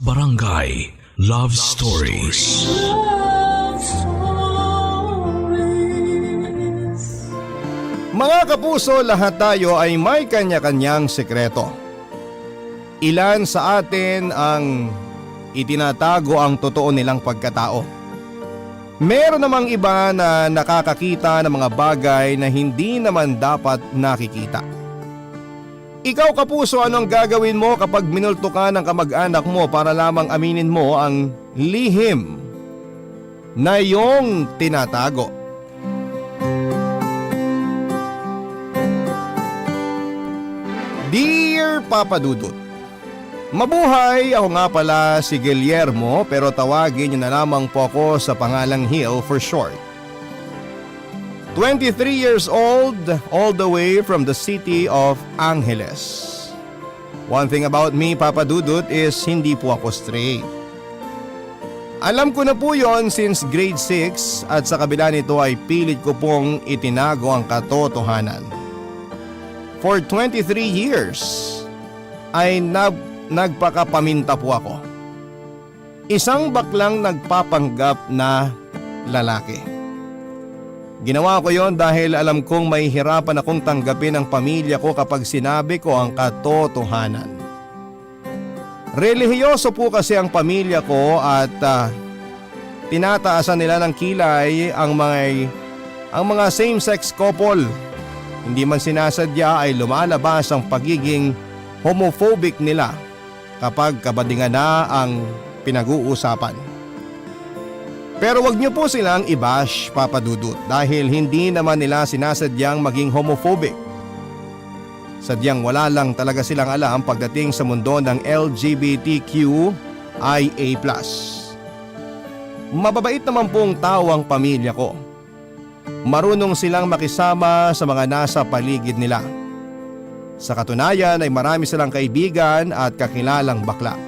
Barangay Love Stories. Love Stories. Mga kapuso, lahat tayo ay may kanya-kanyang sekreto. Ilan sa atin ang itinatago ang totoo nilang pagkatao. Meron namang iba na nakakakita ng mga bagay na hindi naman dapat nakikita. Ikaw kapuso, anong gagawin mo kapag minulto ka ng kamag-anak mo para lamang aminin mo ang lihim na iyong tinatago? Dear Papa Dudut, mabuhay! Ako nga pala si Guillermo, pero tawagin niyo na lamang po ako sa pangalang Hill for short. 23 years old, all the way from the city of Angeles. One thing about me, Papa Dudut, is hindi po ako straight. Alam ko na po yon since grade 6 at sa kabila nito ay pilit ko pong itinago ang katotohanan. For 23 years ay nagpakapaminta po ako. Isang baklang nagpapanggap na lalaki. Ginawa ko yon dahil alam kong may hirapan akong tanggapin ang pamilya ko kapag sinabi ko ang katotohanan. Relihiyoso po kasi ang pamilya ko at tinataasan nila ng kilay ang mga same-sex couple. Hindi man sinasadya ay lumalabas ang pagiging homophobic nila kapag kabadingan na ang pinag-uusapan. Pero wag niyo po silang i-bash, Papa Dudut, dahil hindi naman nila sinasadyang maging homophobic. Sadyang wala lang talaga silang alam pagdating sa mundo ng LGBTQIA+. Mababait naman pong tao ang pamilya ko. Marunong silang makisama sa mga nasa paligid nila. Sa katunayan ay marami silang kaibigan at kakilalang bakla.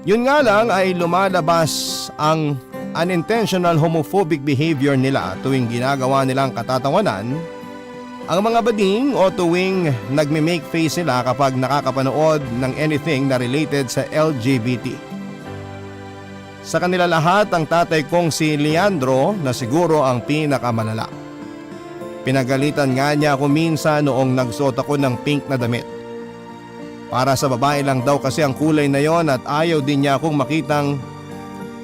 Yun nga lang ay lumalabas ang unintentional homophobic behavior nila tuwing ginagawa nilang katatawanan ang mga bading o tuwing nagme-make face sila kapag nakakapanood ng anything na related sa LGBT. Sa kanila lahat, ang tatay kong si Leandro na siguro ang pinakamalala. Pinagalitan nga niya ako minsan noong nagsuot ako ng pink na damit. Para sa babae lang daw kasi ang kulay na yon at ayaw din niya akong makitang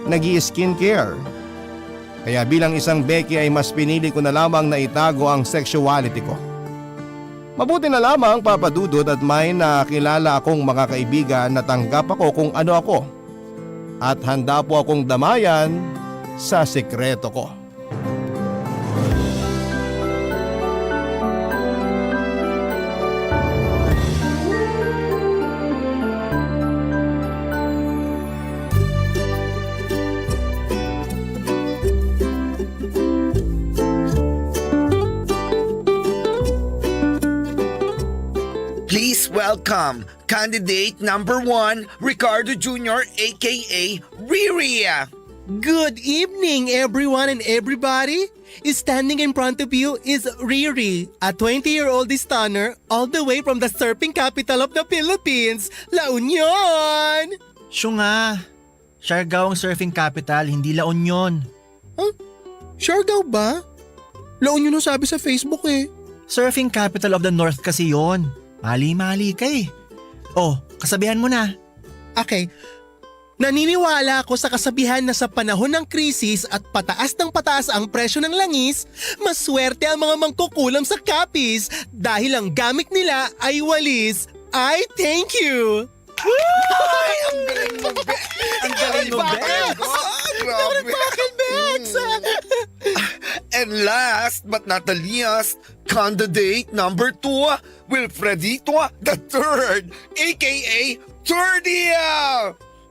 nag-i-skincare. Kaya bilang isang Becky ay mas pinili ko na lamang na itago ang sexuality ko. Mabuti na lamang, Papa Dudut, at may nakilala akong mga kaibigan na tanggap ako kung ano ako. At handa po akong damayan sa sekreto ko. Please welcome candidate number 1, Ricardo Jr. aka Riri. Good evening, everyone and everybody. Standing in front of you is Riri, a 20-year-old stunner all the way from the surfing capital of the Philippines, La Union. Siya nga. Siargao ang surfing capital, hindi La Union. Siargao ba? La Union ang sabi sa Facebook eh. Surfing capital of the North kasi yon. Mali-mali ka eh. Oh, kasabihan mo na. Okay. Naniniwala ako sa kasabihan na sa panahon ng krisis at pataas ng pataas ang presyo ng langis, maswerte ang mga mangkukulam sa kapis dahil ang gamit nila ay walis. I thank you! Ay, ang galing mo, Bex! Ang galing mo, Bex! Grabe! Bex! And last but not the least, candidate number 2, Wilfredito III, aka Turdia!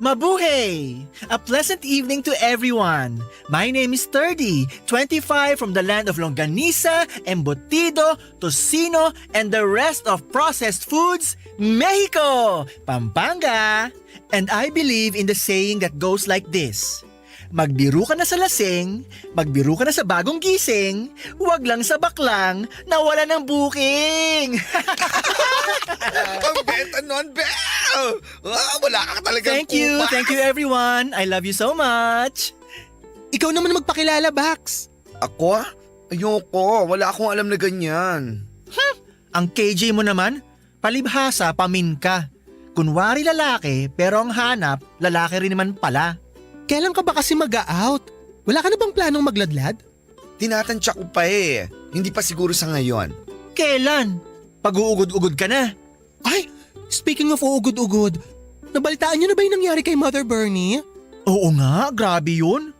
Mabuhay! A pleasant evening to everyone. My name is Turdy, 25 from the land of longanisa, embutido, tocino, and the rest of processed foods, Mexico, Pampanga. And I believe in the saying that goes like this: Magbiro ka na sa lasing, magbiro ka na sa bagong gising, wag lang sa baklang na wala ng booking. Ang benta nun, Belle! Wala ka talagang Thank you everyone. I love you so much. Ikaw naman magpakilala, Bax. Ako? Ayoko, wala akong alam na ganyan. Ang KJ mo naman, palibhasa, paminka. Kunwari lalaki, pero ang hanap, lalaki rin naman pala. Kailan ka ba kasi mag-out? Wala ka na bang planong magladlad? Tinatansya ko pa eh. Hindi pa siguro sa ngayon. Kailan? Pag-uugod-ugod ka na. Ay, speaking of uugod-ugod, nabalitaan niyo na ba yung nangyari kay Mother Bernie? Oo nga, grabe yun.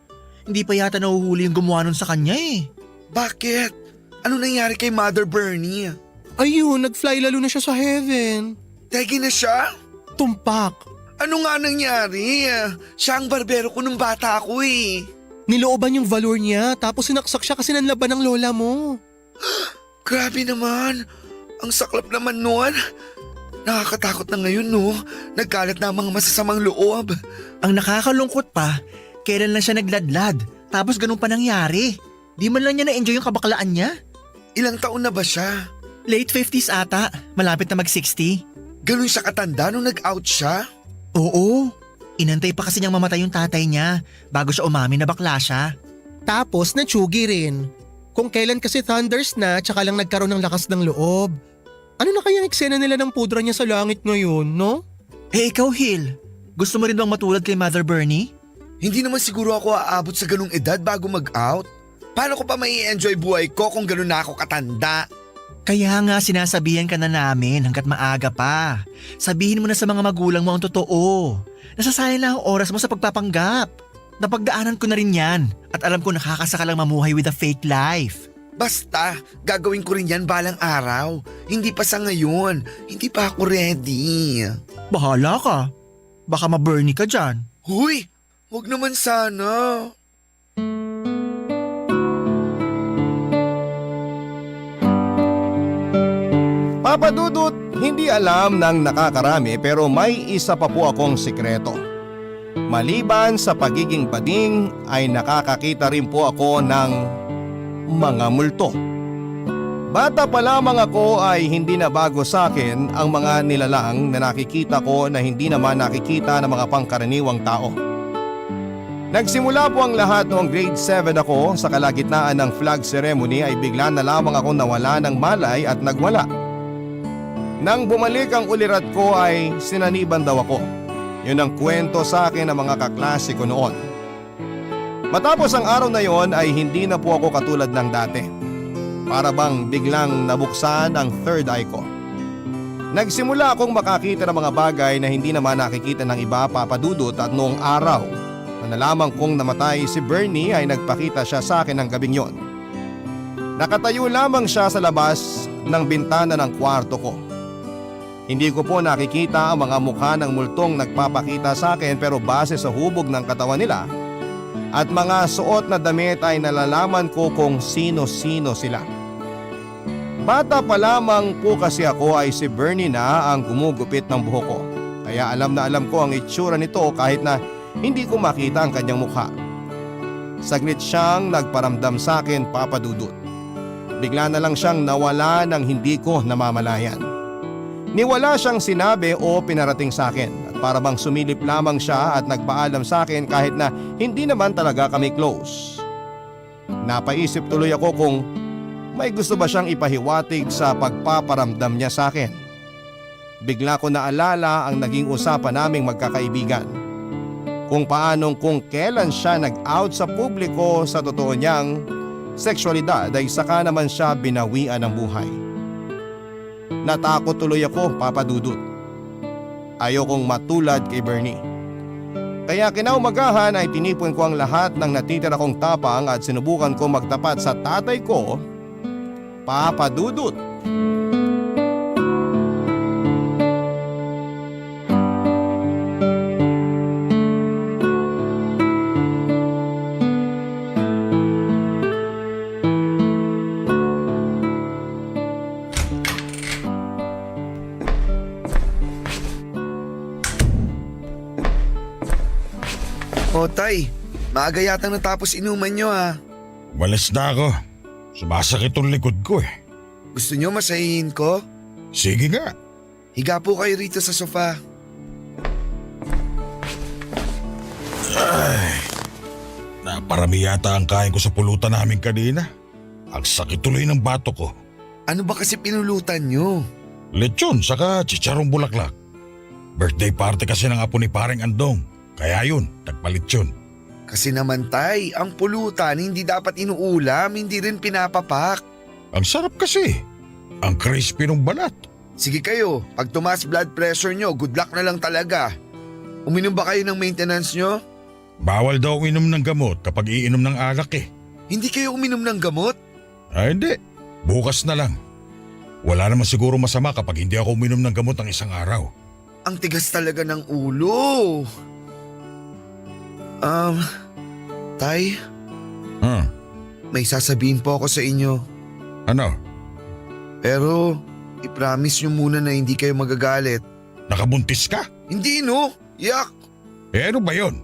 Hindi pa yata nahuhuli yung gumawa nun sa kanya eh. Bakit? Ano nangyari kay Mother Bernie? Ayun, nag-fly lalo na siya sa heaven. Tegi na siya? Tumpak. Ano nga nangyari? Siya ang barbero ko nung bata ako eh. Nilooban yung valor niya tapos sinaksak siya kasi nanlaban ng lola mo. Grabe naman. Ang saklap naman nun. Nakakatakot na ngayon no. Nagkalat na ang mga masasamang loob. Ang nakakalungkot pa, kailan lang siya nagladlad, tapos ganun pa nangyari. Di man lang niya na-enjoy yung kabaklaan niya. Ilang taon na ba siya? Late 50s ata, malapit na mag-60. Ganun siya katanda nung nag-out siya? Oo, inantay pa kasi niyang mamatay yung tatay niya bago siya umamin na bakla siya. Tapos natsugi rin. Kung kailan kasi thunders na tsaka lang nagkaroon ng lakas ng loob. Ano na kaya ang eksena nila ng pudra niya sa langit ngayon, no? Eh ikaw, Hill, gusto mo rin bang matulad kay Mother Bernie? Hindi naman siguro ako aabot sa ganung edad bago mag-out. Paano ko pa mai-enjoy buhay ko kung ganun na ako katanda? Kaya nga sinasabihan ka na namin hanggat maaga pa. Sabihin mo na sa mga magulang mo ang totoo. Nasasayang lang ang oras mo sa pagpapanggap. Napagdaanan ko na rin yan at alam ko nakakasaka lang mamuhay with a fake life. Basta, gagawin ko rin yan balang araw. Hindi pa sa ngayon. Hindi pa ako ready. Bahala ka. Baka ma-Bernie ka dyan. Huy, wag naman sana. Papa Dudut, hindi alam ng nakakarami pero may isa pa po akong sikreto. Maliban sa pagiging bading ay nakakakita rin po ako ng mga multo. Bata pa lamang ako ay hindi na bago sa akin ang mga nilalang na nakikita ko na hindi naman nakikita ng mga pangkaraniwang tao. Nagsimula po ang lahat noong grade 7 ako. Sa kalagitnaan ng flag ceremony ay bigla na lamang ako nawala ng malay at nagwala. Nang bumalik ang ulirat ko ay sinaniban daw ako. Yun ang kwento sa akin ng mga kaklase ko noon. Matapos ang araw na yon ay hindi na po ako katulad ng dati. Para bang biglang nabuksan ang third eye ko. Nagsimula akong makakita ng mga bagay na hindi naman nakikita ng iba, Papa Dudut, at noong araw na nalaman kong namatay si Bernie ay nagpakita siya sa akin ng gabing yon. Nakatayo lamang siya sa labas ng bintana ng kwarto ko. Hindi ko po nakikita ang mga mukha ng multong nagpapakita sa akin pero base sa hubog ng katawan nila at mga suot na damit ay nalalaman ko kung sino-sino sila. Bata pa lamang po kasi ako ay si Bernie na ang gumugupit ng buhok ko. Kaya alam na alam ko ang itsura nito kahit na hindi ko makita ang kanyang mukha. Saglit siyang nagparamdam sa akin, Papa Dudut. Bigla na lang siyang nawala ng hindi ko namamalayan. Niwala siyang sinabi o pinarating sa akin at para bang sumilip lamang siya at nagpaalam sa akin kahit na hindi naman talaga kami close. Napaisip tuloy ako kung may gusto ba siyang ipahiwatig sa pagpaparamdam niya sa akin. Bigla ko naalala ang naging usapan naming magkakaibigan. Kung kailan siya nag-out sa publiko sa totoo niyang sexualidad ay saka naman siya binawian ng buhay. Natakot tuloy ako, Papa Dudut. Ayokong matulad kay Bernie. Kaya kinaumagahan ay tinipon ko ang lahat ng natitira kong tapang at sinubukan ko magtapat sa tatay ko, Papa Dudut. O tay, Maaga yatang natapos inuman nyo ha. Walis na ako. Sumasakit ang likod ko eh. Gusto nyo masahihin ko? Sige nga. Higa po kayo rito sa sofa. Naparami yata ang kain ko sa pulutan namin kanina. Ang sakit tuloy ng bato ko. Ano ba kasi pinulutan nyo? Lechon saka chicharong bulaklak. Birthday party kasi ng apo ni Paring Andong. Kaya yun, nagpalit yun. Kasi naman tay, ang pulutan hindi dapat inuulam, hindi rin pinapapak. Ang sarap kasi. Ang crispy ng balat. Sige kayo, pag tumaas blood pressure nyo, good luck na lang talaga. Uminom ba kayo ng maintenance nyo? Bawal daw uminom ng gamot kapag iinom ng alak eh. Hindi kayo uminom ng gamot? Ay hindi, bukas na lang. Wala naman siguro masama kapag hindi ako uminom ng gamot ng isang araw. Ang tigas talaga ng ulo. Tay, may sasabihin po ako sa inyo. Ano? Pero, i-promise nyo muna na hindi kayo magagalit. Nakabuntis ka? Hindi no, yak. Eh ano ba yun?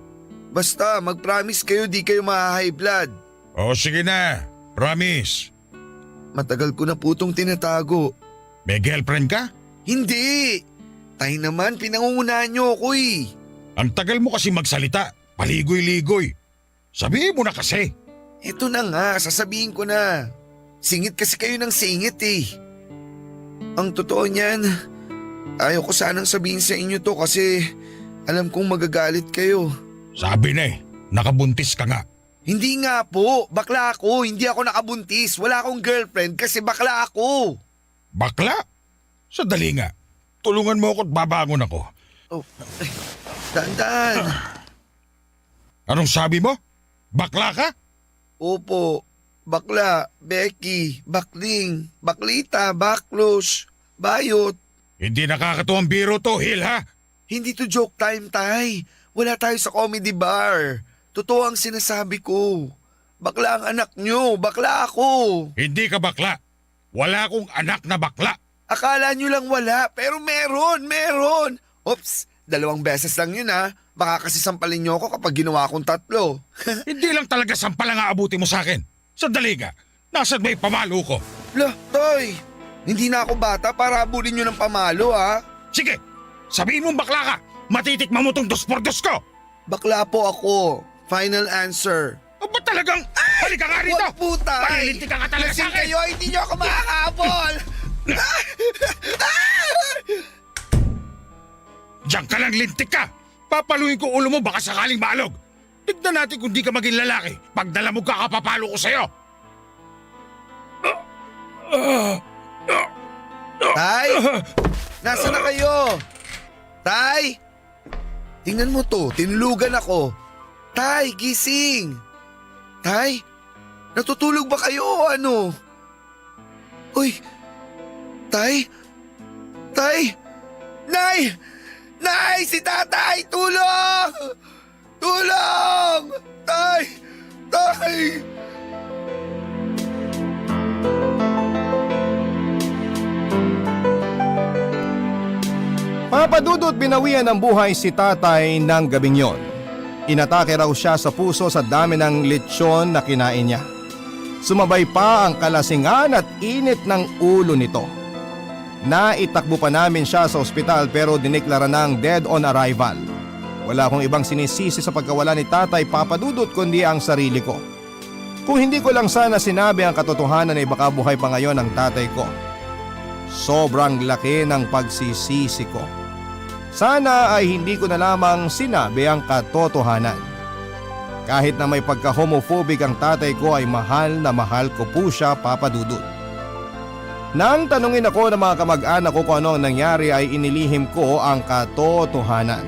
Basta, mag-promise kayo di kayo ma-high blood. O sige na, promise. Matagal ko na po itong tinatago. May girlfriend ka? Hindi! Tay naman, pinangungunahan nyo ako eh. Ang tagal mo kasi magsalita, paligoy-ligoy. Sabihin mo na kasi. Eto na nga, sasabihin ko na. Singit kasi kayo ng singit eh. Ang totoo niyan, ayaw ko sanang sabihin sa inyo to kasi alam kong magagalit kayo. Sabi na eh, nakabuntis ka nga. Hindi nga po, bakla ako, hindi ako nakabuntis. Wala akong girlfriend kasi bakla ako. Bakla? Sadali nga, tulungan mo ako at babangon ako. Oh, ay, daan-daan. Anong sabi mo? Bakla ka? Opo, bakla, Becky, bakling, baklita, baklos, bayot. Hindi nakakatuwang biro to, Hil ha? Hindi to joke time, tay. Wala tayo sa comedy bar. Totoo ang sinasabi ko. Bakla ang anak nyo, bakla ako. Hindi ka bakla. Wala akong anak na bakla. Akala nyo lang wala, pero meron. Oops, 2 beses lang yun ha. Baka kasi sampalin nyo ako kapag ginawa akong 3. Hindi lang talaga sampal ang aabuti mo sa akin. Sandali nga, nasaan may pamalo ko? Lah, toy. Hindi na ako bata para habulin nyo ng pamalo ha. Sige, sabihin mong bakla ka. Matitikman mo tong 2x2 ko. Bakla po ako. Final answer. O ba't talagang, halika nga rito. Wag po, tay. Palilintik ka talaga sa Lasing akin. kayo, hindi nyo ako makakapol. Diyan ka lang, lintik ka. Papaluin ko ulo mo baka sakaling maalog. Tignan natin kung di ka maging lalaki. Pag dalamog ka, kapapalo ko sa'yo. Tay, nasa na kayo? Tay, tingnan mo to, tinulugan ako. Tay, gising. Tay, natutulog ba kayo o ano? Uy, Tay, Tay, Nay! Nay, si tatay, tulong! Tulong! Tay, Tay! Papadudot binawian ng buhay si tatay ng gabing yon. Inatake raw siya sa puso sa dami ng lechon na kinain niya. Sumabay pa ang kalasingan at init ng ulo nito. Naitakbo pa namin siya sa ospital pero diniklara ng dead on arrival. Wala akong ibang sinisisi sa pagkawala ni tatay Papadudot kundi ang sarili ko. Kung hindi ko lang sana sinabi ang katotohanan ay baka buhay pa ngayon ang tatay ko. Sobrang laki ng pagsisisi ko. Sana ay hindi ko na lamang sinabi ang katotohanan. Kahit na may pagka-homophobic ang tatay ko ay mahal na mahal ko po siya, Papadudot. Nang tanungin ako ng mga kamag-anak ko kung ano ang nangyari ay inilihim ko ang katotohanan.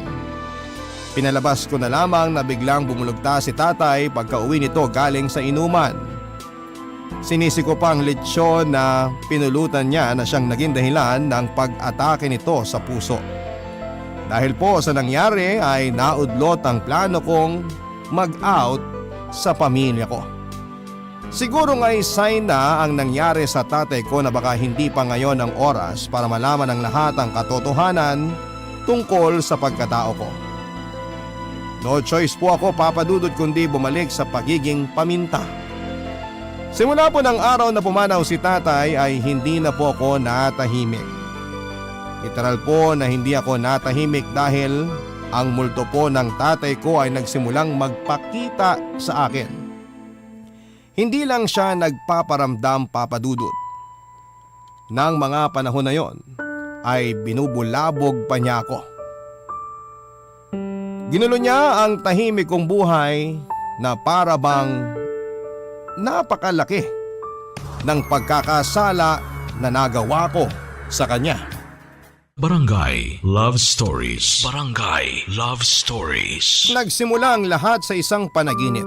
Pinalabas ko na lamang na biglang bumulugta si tatay pagka-uwi nito galing sa inuman. Sinisi ko pa ang lechon na pinulutan niya na siyang naging dahilan ng pag-atake nito sa puso. Dahil po sa nangyari ay naudlot ang plano kong mag-out sa pamilya ko. Siguro nga'y sign na ang nangyari sa tatay ko na baka hindi pa ngayon ang oras para malaman ng lahat ang katotohanan tungkol sa pagkatao ko. No choice po ako, Papa Dudut, kundi bumalik sa pagiging paminta. Simula po ng araw na pumanaw si tatay ay hindi na po ako natahimik. Literal po na hindi ako natahimik dahil ang multo po ng tatay ko ay nagsimulang magpakita sa akin. Hindi lang siya nagpaparamdam, Papa Dudut. Nang mga panahon na yon ay binubulabog pa niya ako. Ginulo niya ang tahimik kong buhay na para bang napakalaki ng pagkakasala na nagawa ko sa kanya. Barangay Love Stories. Barangay Love Stories. Nagsimula ang lahat sa isang panaginip.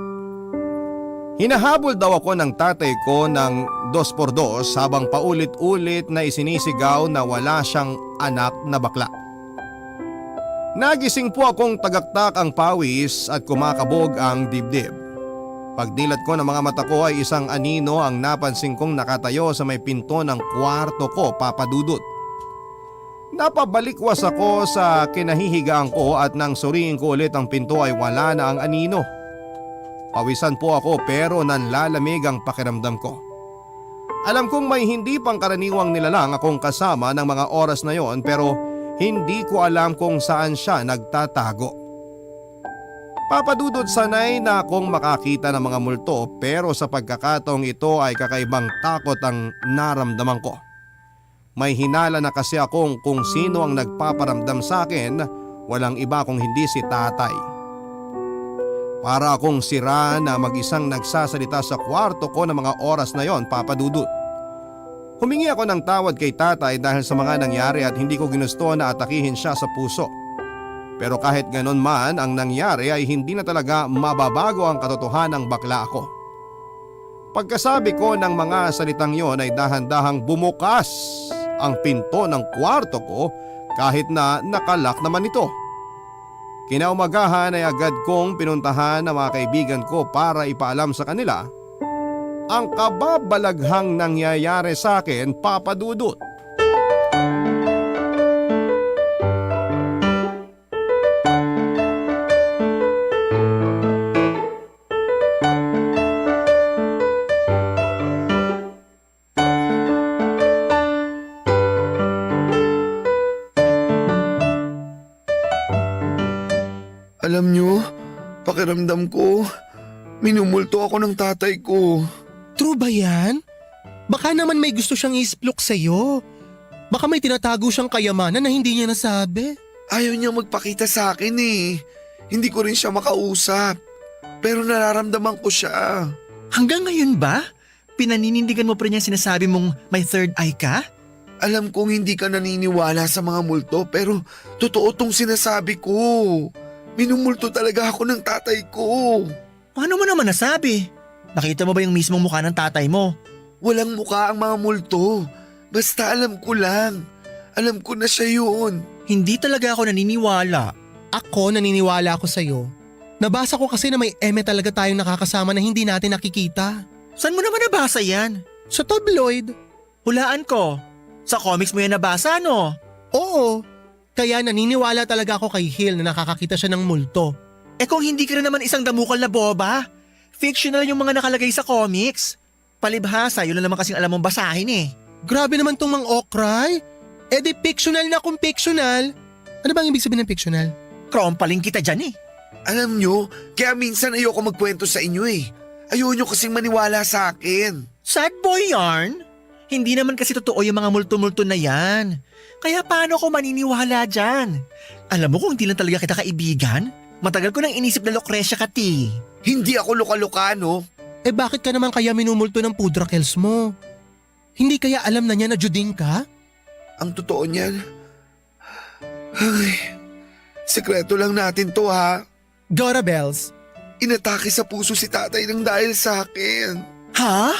Hinahabol daw ako ng tatay ko ng 2x2 habang paulit-ulit na isinisigaw na wala siyang anak na bakla. Nagising po akong tagaktak ang pawis at kumakabog ang dibdib. Pagdilat ko ng mga mata ko ay isang anino ang napansin kong nakatayo sa may pinto ng kwarto ko, Papa Dudut. Napabalikwas ako sa kinahihigaan ko at nang suriin ko ulit ang pinto ay wala na ang anino. Pawisan po ako pero nanlalamig ang pakiramdam ko. Alam kong may hindi pangkaraniwang nilalang akong kasama ng mga oras na yon pero hindi ko alam kung saan siya nagtatago. Papa Dudut, sanay na akong makakita ng mga multo pero sa pagkakataong ito ay kakaibang takot ang naramdaman ko. May hinala na kasi akong kung sino ang nagpaparamdam sa akin, walang iba kung hindi si tatay. Para akong sira na mag-isang nagsasalita sa kwarto ko ng mga oras na yon, Papa Dudut. Humingi ako ng tawad kay tatay dahil sa mga nangyari at hindi ko ginusto na atakihin siya sa puso. Pero kahit ganon man ang nangyari ay hindi na talaga mababago ang katotohanang bakla ako. Pagkasabi ko ng mga salitang yon ay dahan-dahang bumukas ang pinto ng kwarto ko kahit na nakalak naman ito. Kinaumagahan ay agad kong pinuntahan ang mga kaibigan ko para ipaalam sa kanila ang kababalaghang nangyayari sa akin, Papa Dudut. Alam nyo, pakiramdam ko, minumulto ako ng tatay ko. True ba yan? Baka naman may gusto siyang isplok sa'yo. Baka may tinatago siyang kayamanan na hindi niya nasabi. Ayaw niya magpakita sa akin eh. Hindi ko rin siya makausap. Pero nararamdaman ko siya. Hanggang ngayon ba? Pinaninindigan mo pa rin yung sinasabi mong may third eye ka? Alam kong hindi ka naniniwala sa mga multo pero totoo tong sinasabi ko. Minumulto talaga ako ng tatay ko. Paano mo naman nasabi? Nakita mo ba yung mismong mukha ng tatay mo? Walang mukha ang mga multo. Basta alam ko lang. Alam ko na siya yun. Hindi talaga ako naniniwala. Ako naniniwala ako sa'yo. Nabasa ko kasi na may eme talaga tayong nakakasama na hindi natin nakikita. Saan mo naman nabasa yan? Sa tabloid. Hulaan ko. Sa comics mo yan nabasa, no? Oo. Kaya naniniwala talaga ako kay Hill na nakakakita siya ng multo. Eh kung hindi ka rin naman isang damukal na boba, fictional yung mga nakalagay sa comics. Palibhasa, yun lang naman kasing alam mong basahin eh. Grabe naman tong mga okray. Eh di fictional na kung fictional. Ano bang ibig sabihin ng fictional? Krompaling kita dyan eh. Alam nyo, kaya minsan ayoko magkwento sa inyo eh. Ayaw nyo kasing maniwala sa akin. Sad boy yarn? Hindi naman kasi totoo yung mga multo-multo na yan. Kaya paano ko maniniwala dyan? Alam mo kung hindi lang talaga kita kaibigan, matagal ko nang inisip na Lucrecia ka, ti. Hindi ako luka-luka, no? Eh bakit ka naman kaya minumulto ng pudrakels mo? Hindi kaya alam na niya na Juding ka? Ang totoo niyan, ay, sekreto lang natin to ha. Gora Bells. Inatake sa puso si tatay ng dahil sa akin. Ha?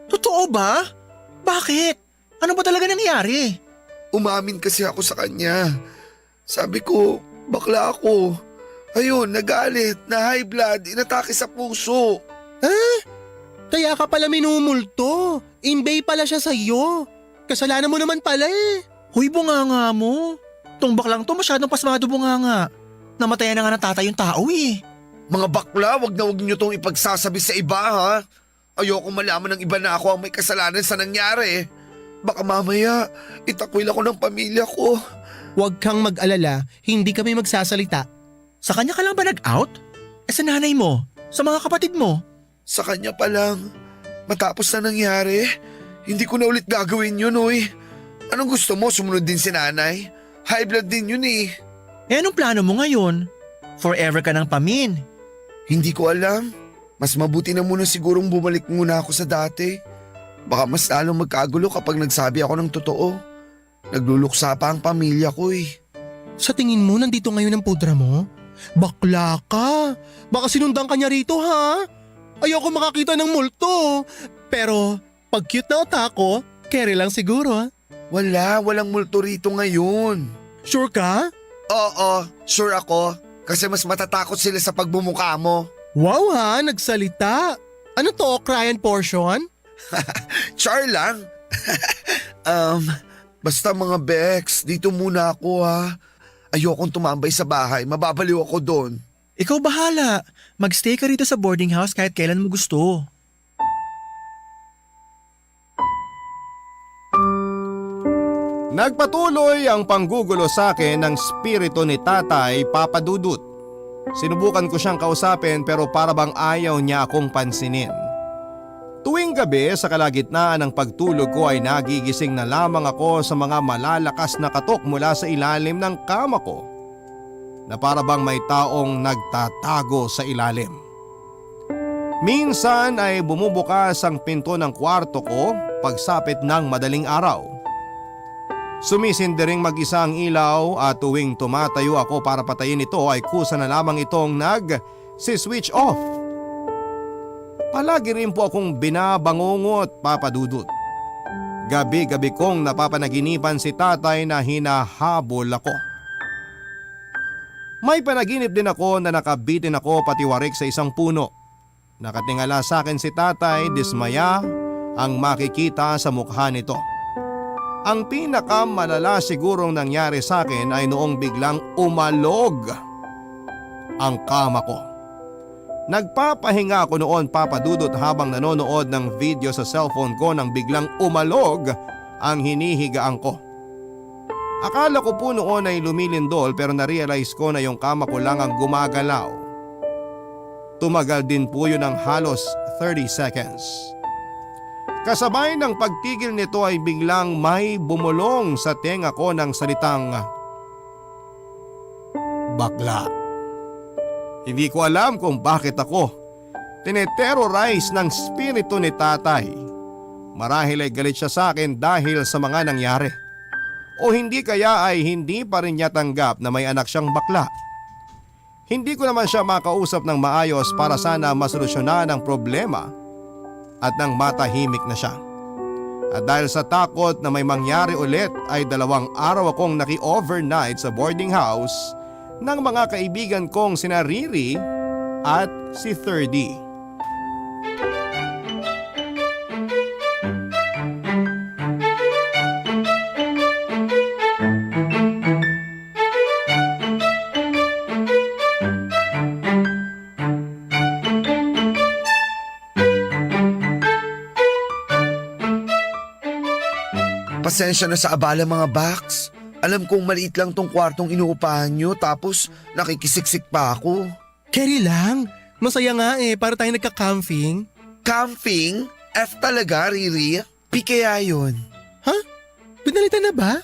Totoo ba? Bakit? Ano ba talaga nangyari? Umamin kasi ako sa kanya. Sabi ko, bakla ako. Ayun, nagalit, na high blood, inatake sa puso. Kaya ka pala minumulto. Inbay pala siya sa'yo. Kasalanan mo naman pala eh. Huy, bunganga mo. Tong baklang to masyadong pasmado bunganga. Namatayan na nga ng tatay yung tao eh. Mga bakla, wag niyo tong ipagsasabi sa iba ha. Ayoko malaman ng iba na ako ang may kasalanan sa nangyari. Baka mamaya, itakwil ako ng pamilya ko. Huwag kang mag-alala, hindi kami magsasalita. Sa kanya ka lang ba nag-out? Sa nanay mo? Sa mga kapatid mo? Sa kanya pa lang. Matapos na nangyari, hindi ko na ulit gagawin yun, oy. Anong gusto mo? Sumunod din si nanay? High blood din yun eh. Anong plano mo ngayon? Forever ka ng pamin. Hindi ko alam. Mas mabuti na muna sigurong bumalik muna ako sa dati. Baka mas lalong magkagulo kapag nagsabi ako ng totoo. Nagluluksa pa ang pamilya ko eh. Sa tingin mo, nandito ngayon ang pudra mo? Bakla ka! Baka sinundan ka niya rito ha? Ayoko makakita ng multo. Pero pag cute na otako, carry lang siguro ha? Walang multo rito ngayon. Sure ka? Oo, sure ako. Kasi mas matatakot sila sa pagbumuka mo. Wow ha, nagsalita. Ano to, cry and portion? Char lang. Basta mga Bex, dito muna ako ha. Ayokong tumambay sa bahay, mababaliw ako doon. Ikaw bahala. Magstay ka rito sa boarding house kahit kailan mo gusto. Nagpatuloy ang panggugulo sa akin ng spirito ni Tatay Papa Dudut. Sinubukan ko siyang kausapin pero para bang ayaw niya akong pansinin. Tuwing gabi sa kalagitnaan ng pagtulog ko ay nagigising na lamang ako sa mga malalakas na katok mula sa ilalim ng kama ko na para bang may taong nagtatago sa ilalim. Minsan ay bumubukas ang pinto ng kwarto ko pagsapit ng madaling araw. Sumisindiring mag-isa ang ilaw at tuwing tumatayo ako para patayin ito ay kusa na lamang itong nag-switch off. Palagi rin po akong binabangungot, Papa Dudut. Gabi-gabi kong napapanaginipan si tatay na hinahabol ako. May panaginip din ako na nakabitin ako patiwarik sa isang puno. Nakatingala sa akin si tatay, dismaya ang makikita sa mukha nito. Ang pinakamalala sigurong nangyari sa akin ay noong biglang umalog ang kama ko. Nagpapahinga ako noon, Papa Dudut, habang nanonood ng video sa cellphone ko nang biglang umalog ang hinihigaan ko. Akala ko po noon ay lumilindol pero narealize ko na yung kama ko lang ang gumagalaw. Tumagal din po yun ng halos 30 seconds. Kasabay ng pagtigil nito ay biglang may bumulong sa tenga ko ng salitang bakla. Hindi ko alam kung bakit ako tineterrorize ng spirito ni tatay. Marahil ay galit siya sa akin dahil sa mga nangyari. O hindi kaya ay hindi pa rin niya tanggap na may anak siyang bakla. Hindi ko naman siya makausap ng maayos para sana masolusyonan ang problema at nang matahimik na siya. At dahil sa takot na may mangyari ulit ay 2 araw akong naki-overnight sa boarding house ng mga kaibigan kong sina Riri at si 30. Pasensya na sa abala mga Bax. Alam kong maliit lang tong kwartong inuupahan nyo tapos nakikisiksik pa ako. Carry lang. Masaya nga para tayo nagka-camping. Camping? F talaga, Riri? P kaya yun? Ha? Pinalitan na ba?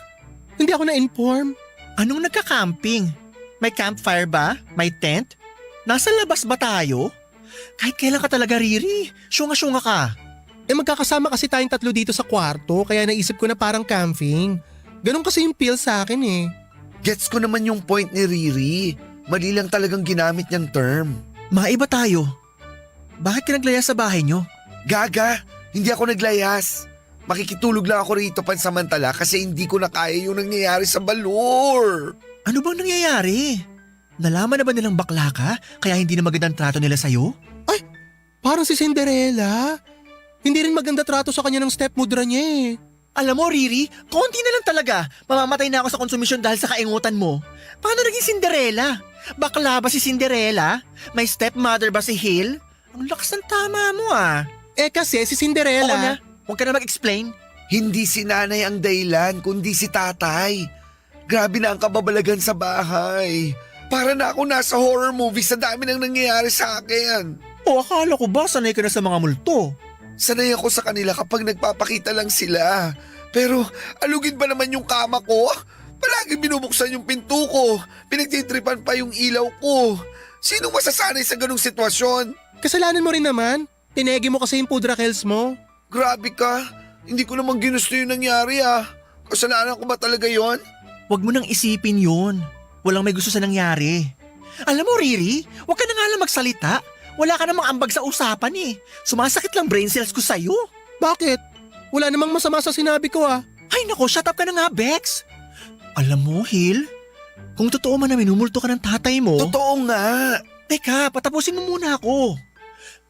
Hindi ako na-inform. Anong nagka-camping? May campfire ba? May tent? Nasa labas ba tayo? Kahit kailan ka talaga, Riri. Syunga-syunga ka. Magkakasama kasi tayong 3 dito sa kwarto kaya naisip ko na parang camping. Ganon kasi yung feel sa akin Gets ko naman yung point ni Riri. Mali lang talagang ginamit niyang term. Maiba tayo. Bakit ka naglayas sa bahay nyo? Gaga, hindi ako naglayas. Makikitulog lang ako rito pansamantala kasi hindi ko na kaya yung nangyayari sa Balor. Ano bang nangyayari? Nalaman na ba nilang bakla ka kaya hindi na magandang trato nila sa'yo? Ay, parang si Cinderella. Hindi rin maganda trato sa kanya ng stepmother niya Alam mo, Riri, konti na lang talaga. Mamamatay na ako sa konsumisyon dahil sa kaingutan mo. Paano naging Cinderella? Bakla ba si Cinderella? May stepmother ba si Hill? Ang lakas ng tama mo ah. Kasi si Oo Cinderella. na, huwag ka na mag-explain. Hindi si nanay ang dahilan, kundi si tatay. Grabe na ang kababalagan sa bahay. Para na ako nasa horror movie sa dami nang nangyayari sa akin. O akala ko ba sanay ka na sa mga multo? Sanay ako sa kanila kapag nagpapakita lang sila. Pero alugin ba naman yung kama ko? Palagi binubuksan yung pinto ko. Pinagtitripan pa yung ilaw ko. Sinong masasanay sa ganong sitwasyon? Kasalanan mo rin naman. Tinegi mo kasi yung pudra kells mo. Grabe ka. Hindi ko naman ginusto yung nangyari ah. Kasalanan ko ba talaga yon? Huwag mo nang isipin yun. Walang may gusto sa nangyari. Alam mo, Riri, huwag ka na nga lang magsalita. Wala ka namang ambag sa usapan eh. Sumasakit lang brain cells ko sa'yo. Bakit? Wala namang masama sa sinabi ko ah. Ay nako, shut up ka na nga, Bex. Alam mo, Hill, kung totoo man na minumulto ka ng tatay mo… Totoo nga. Teka, patapusin mo muna ako.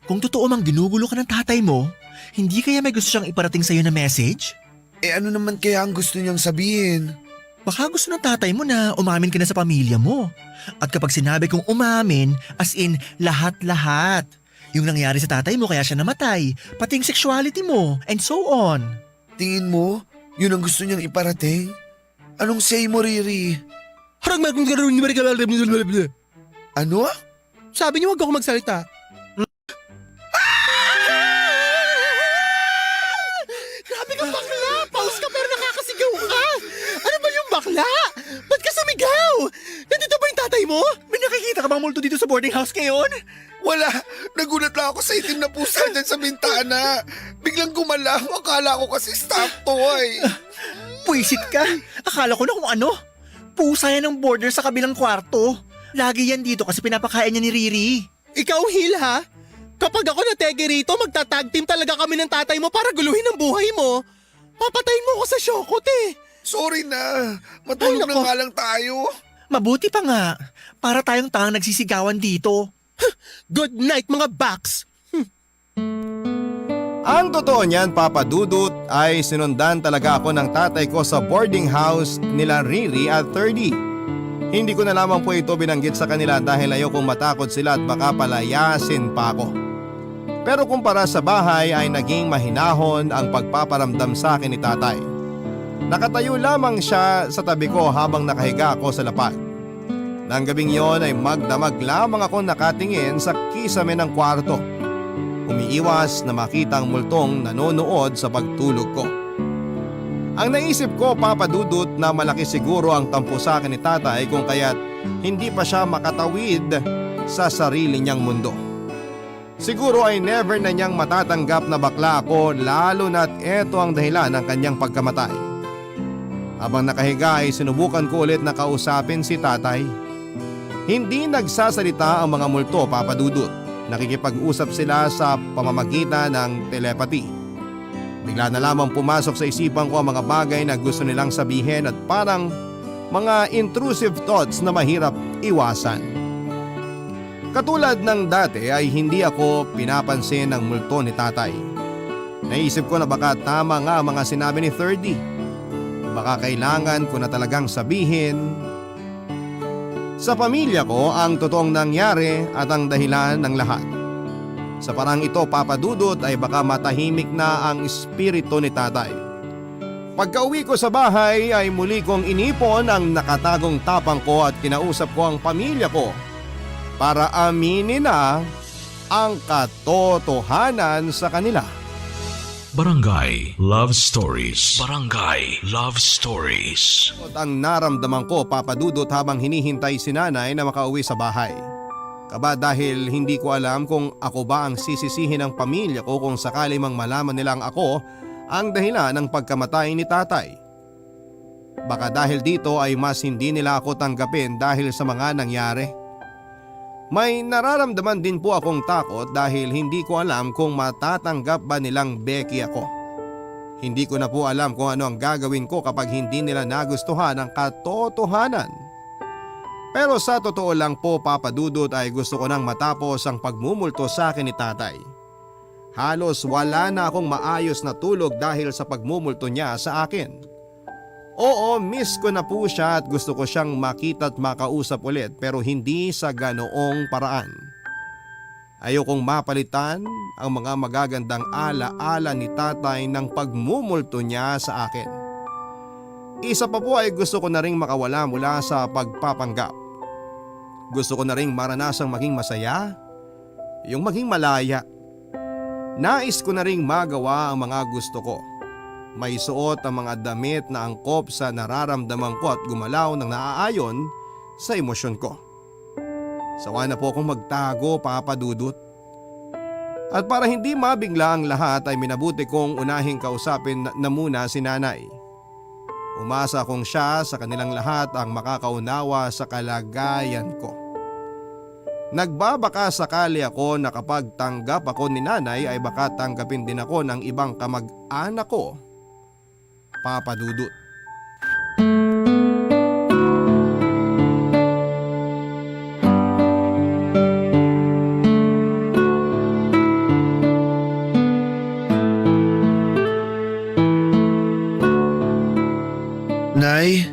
Kung totoo mang ginugulo ka ng tatay mo, hindi kaya may gusto siyang iparating sa'yo na message? Ano naman kaya ang gusto niyang sabihin? Baka gusto ng tatay mo na umamin ka na sa pamilya mo. At kapag sinabi kong umamin, as in lahat-lahat. Yung nangyari sa tatay mo kaya siya namatay, pati yung sexuality mo, and so on. Tingin mo, yun ang gusto niyang iparating? Anong say mo, Riri? Ano? Sabi niyo wag ako magsalita. Grabe ka bakla! Pause ka pero nakakasigaw ka! Ano ba yung bakla? Ba't ka sumigaw? Nandito ba yung tatay mo? May nakikita ka bang multo dito sa boarding house ngayon? Wala! Nagulat lang ako sa itim na pusa dyan sa bintana. Biglang gumalaw. Akala ko kasi staff toy. Puisit ka! Akala ko na kung ano. Pusa yan ng border sa kabilang kwarto. Lagi yan dito kasi pinapakain niya ni Riri. Ikaw, Hil, ha? Kapag ako natege rito, magta-tag team talaga kami ng tatay mo para guluhin ang buhay mo. Papatayin mo ko sa syokot eh. Sorry na. Matulog Ay, na nako. nga lang tayo. Mabuti pa nga. Para tayong tangang nagsisigawan dito. Good night, mga backs! Ang totoo niyan, Papa Dudut, ay sinundan talaga ako ng tatay ko sa boarding house nila Riri at 30. Hindi ko na lamang po ito binanggit sa kanila dahil ayokong matakot sila at baka palayasin pa ako. Pero kumpara sa bahay ay naging mahinahon ang pagpaparamdam sa akin ni tatay. Nakatayo lamang siya sa tabi ko habang nakahiga ako sa lapag. Nang gabing yon ay magdamag lamang ako nakatingin sa kisame ng kwarto. Umiiwas na makita ang multong nanonood sa pagtulog ko. Ang naisip ko, Papa Dudut, na malaki siguro ang tampo sa akin ni tatay kung kaya't hindi pa siya makatawid sa sarili niyang mundo. Siguro ay never na niyang matatanggap na bakla ako lalo na't eto ang dahilan ng kanyang pagkamatay. Habang nakahiga ay sinubukan ko ulit na kausapin si tatay. Hindi nagsasalita ang mga multo, Papa Dudut. Nakikipag-usap sila sa pamamagitan ng telepathy. Bigla na lamang pumasok sa isipan ko ang mga bagay na gusto nilang sabihin at parang mga intrusive thoughts na mahirap iwasan. Katulad ng dati ay hindi ako pinapansin ng multo ni tatay. Naisip ko na baka tama nga ang mga sinabi ni 30. Baka kailangan ko na talagang sabihin sa pamilya ko ang totoong nangyari at ang dahilan ng lahat. Sa parang ito, Papa Dudut, ay baka matahimik na ang espiritu ni tatay. Pagka-uwi ko sa bahay ay muli kong inipon ang nakatagong tapang ko at kinausap ko ang pamilya ko para aminin na ang katotohanan sa kanila. Barangay Love Stories. Barangay Love Stories. At ang naramdaman ko, Papa Dudut, habang hinihintay si nanay na makauwi sa bahay. Kaba dahil hindi ko alam kung ako ba ang sisisihin ng pamilya ko kung sakali mang malaman nilang ako ang dahilan ng pagkamatay ni tatay. Baka dahil dito ay mas hindi nila ako tanggapin dahil sa mga nangyari. May nararamdaman din po akong takot dahil hindi ko alam kung matatanggap ba nilang Becky ako. Hindi ko na po alam kung ano ang gagawin ko kapag hindi nila nagustuhan ang katotohanan. Pero sa totoo lang po, Papa Dudut, ay gusto ko nang matapos ang pagmumulto sa akin ni tatay. Halos wala na akong maayos na tulog dahil sa pagmumulto niya sa akin. Oo, miss ko na po siya at gusto ko siyang makita at makausap ulit pero hindi sa ganoong paraan. Ayokong mapalitan ang mga magagandang ala-ala ni tatay ng pagmumulto niya sa akin. Isa pa po ay gusto ko na ring makawala mula sa pagpapanggap. Gusto ko na ring maranasang maging masaya, yung maging malaya. Nais ko na ring magawa ang mga gusto ko. May suot ang mga damit na angkop sa nararamdaman ko at gumalaw ng naaayon sa emosyon ko. Sawa na po akong magtago, Papa Dudut. At para hindi mabigla ang lahat ay minabuti kong unahing kausapin na muna si nanay. Umasa kong siya sa kanilang lahat ang makakaunawa sa kalagayan ko. Nagbabaka sakali ako na kapag tanggap ako ni nanay ay baka tanggapin din ako ng ibang kamag-anak ko, Papa Dudut. Nay,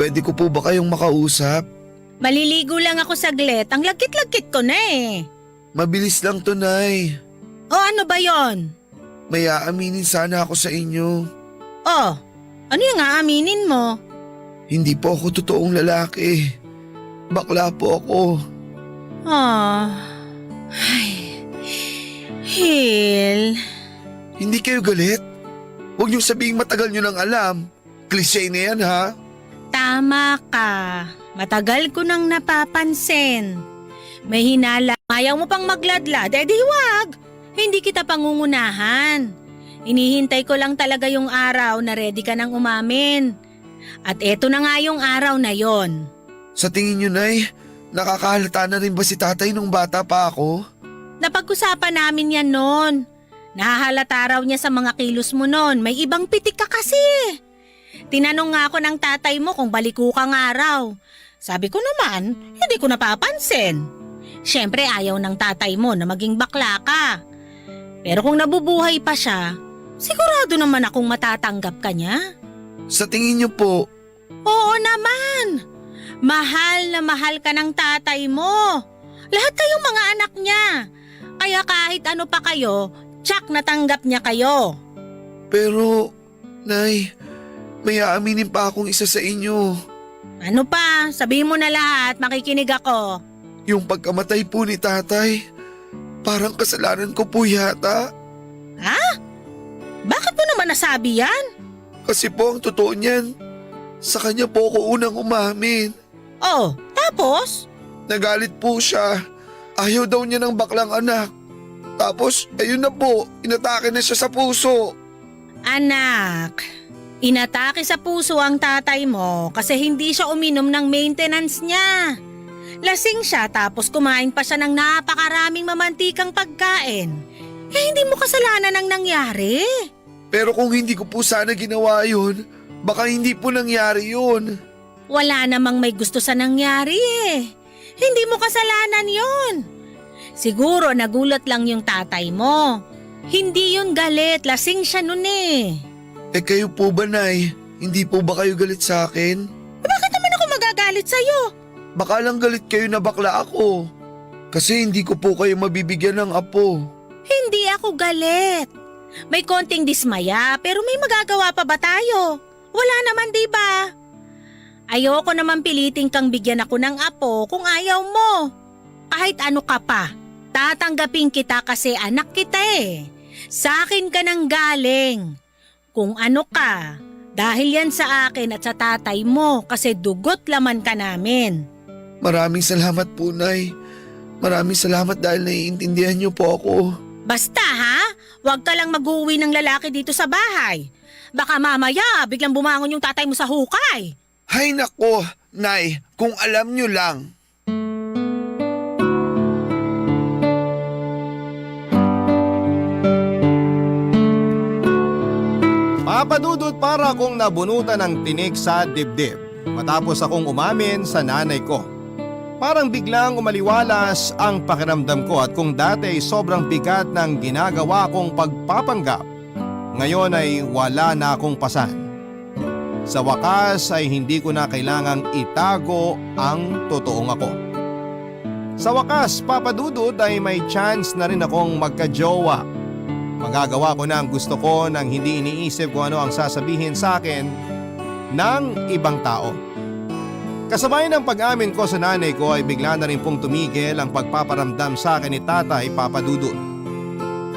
pwede ko po ba kayong makausap? Maliligo lang ako saglit. Ang lagkit-lagkit ko na eh. Mabilis lang to, Nay. O ano ba yon? May aaminin sana ako sa inyo. Oh, ano yung aaminin mo? Hindi po ako totoong lalaki. Bakla po ako. Ay, Hil. Hindi kayo galit? Huwag niyong sabihing matagal niyo nang alam. Klise na yan, ha? Tama ka. Matagal ko nang napapansin. May hinala. Ayaw mo pang magladlad, di wag. Hindi kita pangungunahan. Inihintay ko lang talaga yung araw na ready ka nang umamin. At eto na nga yung araw na yon. Sa tingin niyo, Nay, nakakahalata na rin ba si tatay nung bata pa ako? Napag-usapan namin yan noon. Nahahalata raw niya sa mga kilos mo noon. May ibang pitik ka kasi. Tinanong nga ako ng tatay mo kung baliko ka nga raw. Sabi ko naman, hindi ko napapansin. Siyempre ayaw ng tatay mo na maging bakla ka. Pero kung nabubuhay pa siya, sigurado naman akong matatanggap ka niya. Sa tingin niyo po, Oo naman. Mahal na mahal ka ng tatay mo. Lahat kayong mga anak niya. Kaya kahit ano pa kayo, tsak natanggap niya kayo. pero, Nay, may aaminin pa akong isa sa inyo. Ano pa? Sabihin mo na lahat, makikinig ako. Yung pagkamatay po ni tatay, parang kasalanan ko po yata. Ha? Bakit mo naman nasabi yan? Kasi po ang totoo niyan, sa kanya po ako unang umamin. Oh, tapos? Nagalit po siya. Ayaw daw niya ng baklang anak. Tapos, ayun na po, inatake na siya sa puso. Anak, inatake sa puso ang tatay mo kasi hindi siya uminom ng maintenance niya. Lasing siya tapos kumain pa siya ng napakaraming mamantikang pagkain. Eh hindi mo kasalanan ang nangyari. Pero kung hindi ko po sana ginawa yun, baka hindi po nangyari yun. Wala namang may gusto sa nangyari eh. Hindi mo kasalanan yun. Siguro nagulat lang yung tatay mo. Hindi yun galit, lasing siya nun eh. Eh kayo po ba, Nay? Hindi po ba kayo galit sa akin? Bakit naman ako magagalit sa'yo? Baka lang galit kayo na bakla ako. Kasi hindi ko po kayo mabibigyan ng apo. Hindi ako galit. May konting dismaya pero may magagawa pa ba tayo? Wala naman, di ba? Ayoko naman piliting kang bigyan ako ng apo kung ayaw mo. Kahit ano ka pa, tatanggapin kita kasi anak kita eh. Sa akin ka nang galing. Kung ano ka, dahil yan sa akin at sa tatay mo kasi dugot laman ka namin. Maraming salamat po, Nay. Maraming salamat dahil naiintindihan niyo po ako. Basta ha, huwag ka lang mag-uwi ng lalaki dito sa bahay. Baka mamaya biglang bumangon yung tatay mo sa hukay. Hay nako, Nay, kung alam niyo lang. Papadudot para akong nabunutan ng tinik sa dibdib matapos akong umamin sa nanay ko. Parang biglang umaliwalas ang pakiramdam ko at kung dati ay sobrang bigat ng ginagawa kong pagpapanggap, ngayon ay wala na akong pasan. Sa wakas ay hindi ko na kailangang itago ang totoong ako. Sa wakas, Papa Dudut, ay may chance na rin akong magka-jowa. Magagawa ko na ang gusto ko nang hindi iniisip kung ano ang sasabihin sa akin ng ibang tao. Kasabay ng pag-amin ko sa nanay ko ay bigla na rin pong tumigil ang pagpaparamdam sa akin ni Tatay Papa Dudut.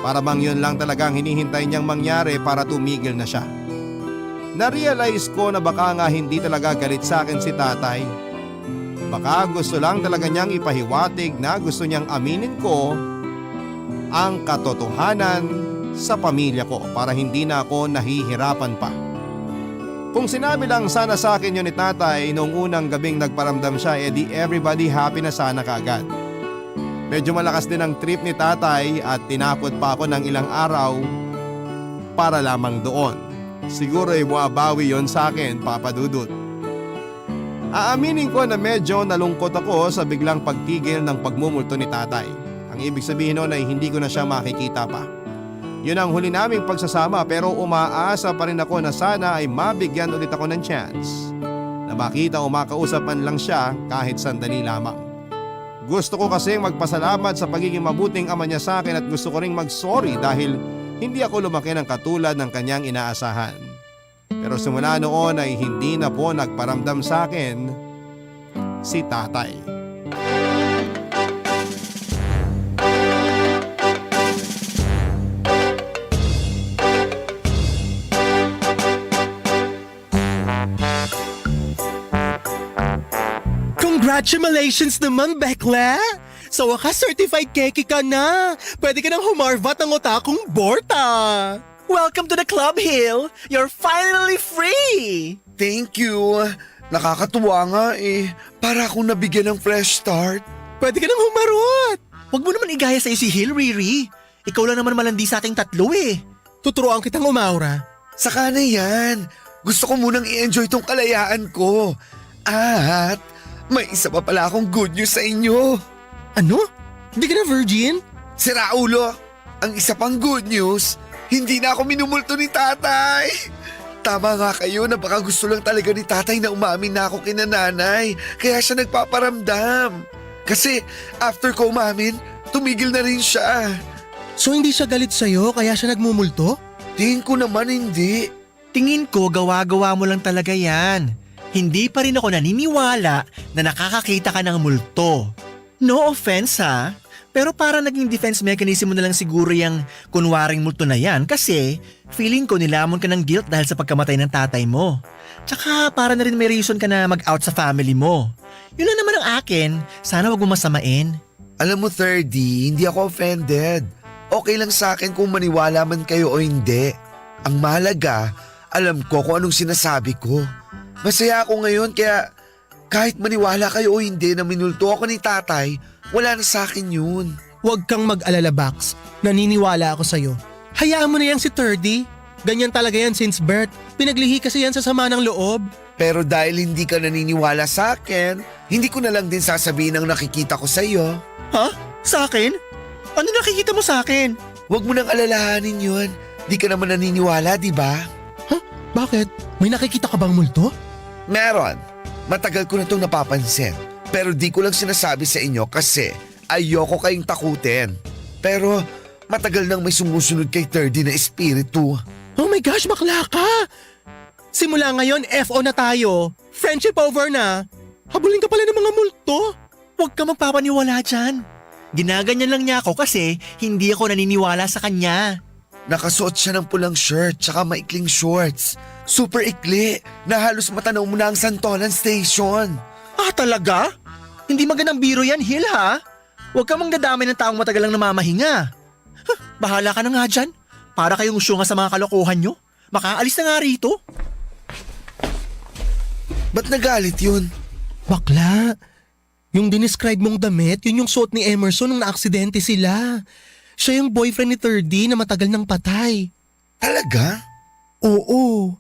Para bang yun lang talagang hinihintay niyang mangyari para tumigil na siya. Na-realize ko na baka nga hindi talaga galit sa akin si Tatay. Baka gusto lang talaga niyang ipahiwatig na gusto niyang aminin ko ang katotohanan sa pamilya ko para hindi na ako nahihirapan pa. Kung sinabi lang sana sa akin yun ni Tatay noong unang gabing nagparamdam siya, edi everybody happy na sana kaagad. Medyo malakas din ang trip ni Tatay at tinapot pa ako ng ilang araw para lamang doon. Siguro ay buwabawi yon sa akin, Papa Dudut. Aaminin ko na medyo nalungkot ako sa biglang pagtigil ng pagmumulto ni Tatay. Ang ibig sabihin nun ay hindi ko na siya makikita pa. Yun ang huli naming pagsasama pero umaasa pa rin ako na sana ay mabigyan ulit ako ng chance na makita o makausapan lang siya kahit sandali lamang. Gusto ko kasing magpasalamat sa pagiging mabuting ama niya sa akin at gusto ko ring mag-sorry dahil hindi ako lumaki ng katulad ng kanyang inaasahan. Pero simula noon ay hindi na po nagparamdam sa akin si Tatay. Congratulations naman, Bekla! Sa wakas, certified keki ka na! Pwede ka nang humarvat ng otakong Borta! Welcome to the club, Hill! You're finally free! Thank you. Nakakatuwa nga eh. Para akong nabigyan ng fresh start. Pwede ka nang humarot! Huwag mo naman igaya sa'yo si Hill, Riri. Ikaw lang naman malandi sa ating tatlo eh. Tuturuan kitang umaura. Saka na yan. Gusto ko munang i-enjoy tong kalayaan ko. At may isa pa pala akong good news sa inyo. Ano? Hindi ka na virgin? Si Raulo, ang isa pang good news, hindi na ako minumulto ni Tatay. Tama nga kayo na baka gusto lang talaga ni Tatay na umamin na ako kina Nanay. Kaya siya nagpaparamdam. Kasi after ko umamin, tumigil na rin siya. So hindi siya galit sa'yo kaya siya nagmumulto? Tingin ko naman hindi. Tingin ko gawa-gawa mo lang talaga yan. Hindi pa rin ako naniniwala na nakakakita ka ng multo. No offense ha, pero para naging defense mechanism mo na lang siguro yung kunwaring multo na yan kasi feeling ko nilamon ka ng guilt dahil sa pagkamatay ng tatay mo. Tsaka para na rin may reason ka na mag-out sa family mo. Yun lang naman ang akin, sana wag mo masamain. Alam mo, 30, hindi ako offended. Okay lang sa akin kung maniwala man kayo o hindi. Ang mahalaga, alam ko kung anong sinasabi ko. Masaya ako ngayon kaya kahit maniwala kayo o hindi na minulto ako ni Tatay, wala na sa akin yun. Huwag kang mag-alala, Bax. Naniniwala ako sa'yo. Hayaan mo na yang si Turdy. Ganyan talaga yan since birth. Pinaglihi kasi yan sa sama ng loob. Pero dahil hindi ka naniniwala sa akin, hindi ko na lang din sasabihin ang nakikita ko sa iyo. Ha? Sa akin? Ano nakikita mo sa akin? Huwag mo nang alalahanin yun. Di ka naman naniniwala, di ba? Huh? Bakit? May nakikita ka bang multo? Meron. Matagal ko na itong napapansin. Pero di ko lang sinasabi sa inyo kasi ayoko kayong takutin. Pero matagal nang may sumusunod kay 30 na espiritu. Oh my gosh, bakla ka! Simula ngayon, FO na tayo. Friendship over na. Habulin ka pala ng mga multo. Huwag ka magpapaniwala dyan. Ginaganyan lang niya ako kasi hindi ako naniniwala sa kanya. Nakasuot siya ng pulang shirt tsaka maikling shorts. Super ikli na halos matanaw mo na ang Santolan Station. Ah, talaga? Hindi magandang biro yan, Hill ha? Huwag ka mang dadamay ng taong matagal lang namamahinga. Huh, bahala ka na nga dyan. Para kayong syunga sa mga kalokohan nyo. Makaalis na nga rito. Ba't nagalit yun? Bakla, yung dinescribe mong damit, yun yung suot ni Emerson nung naaksidente sila. Siya yung boyfriend ni 30 na matagal nang patay. Talaga? Oo.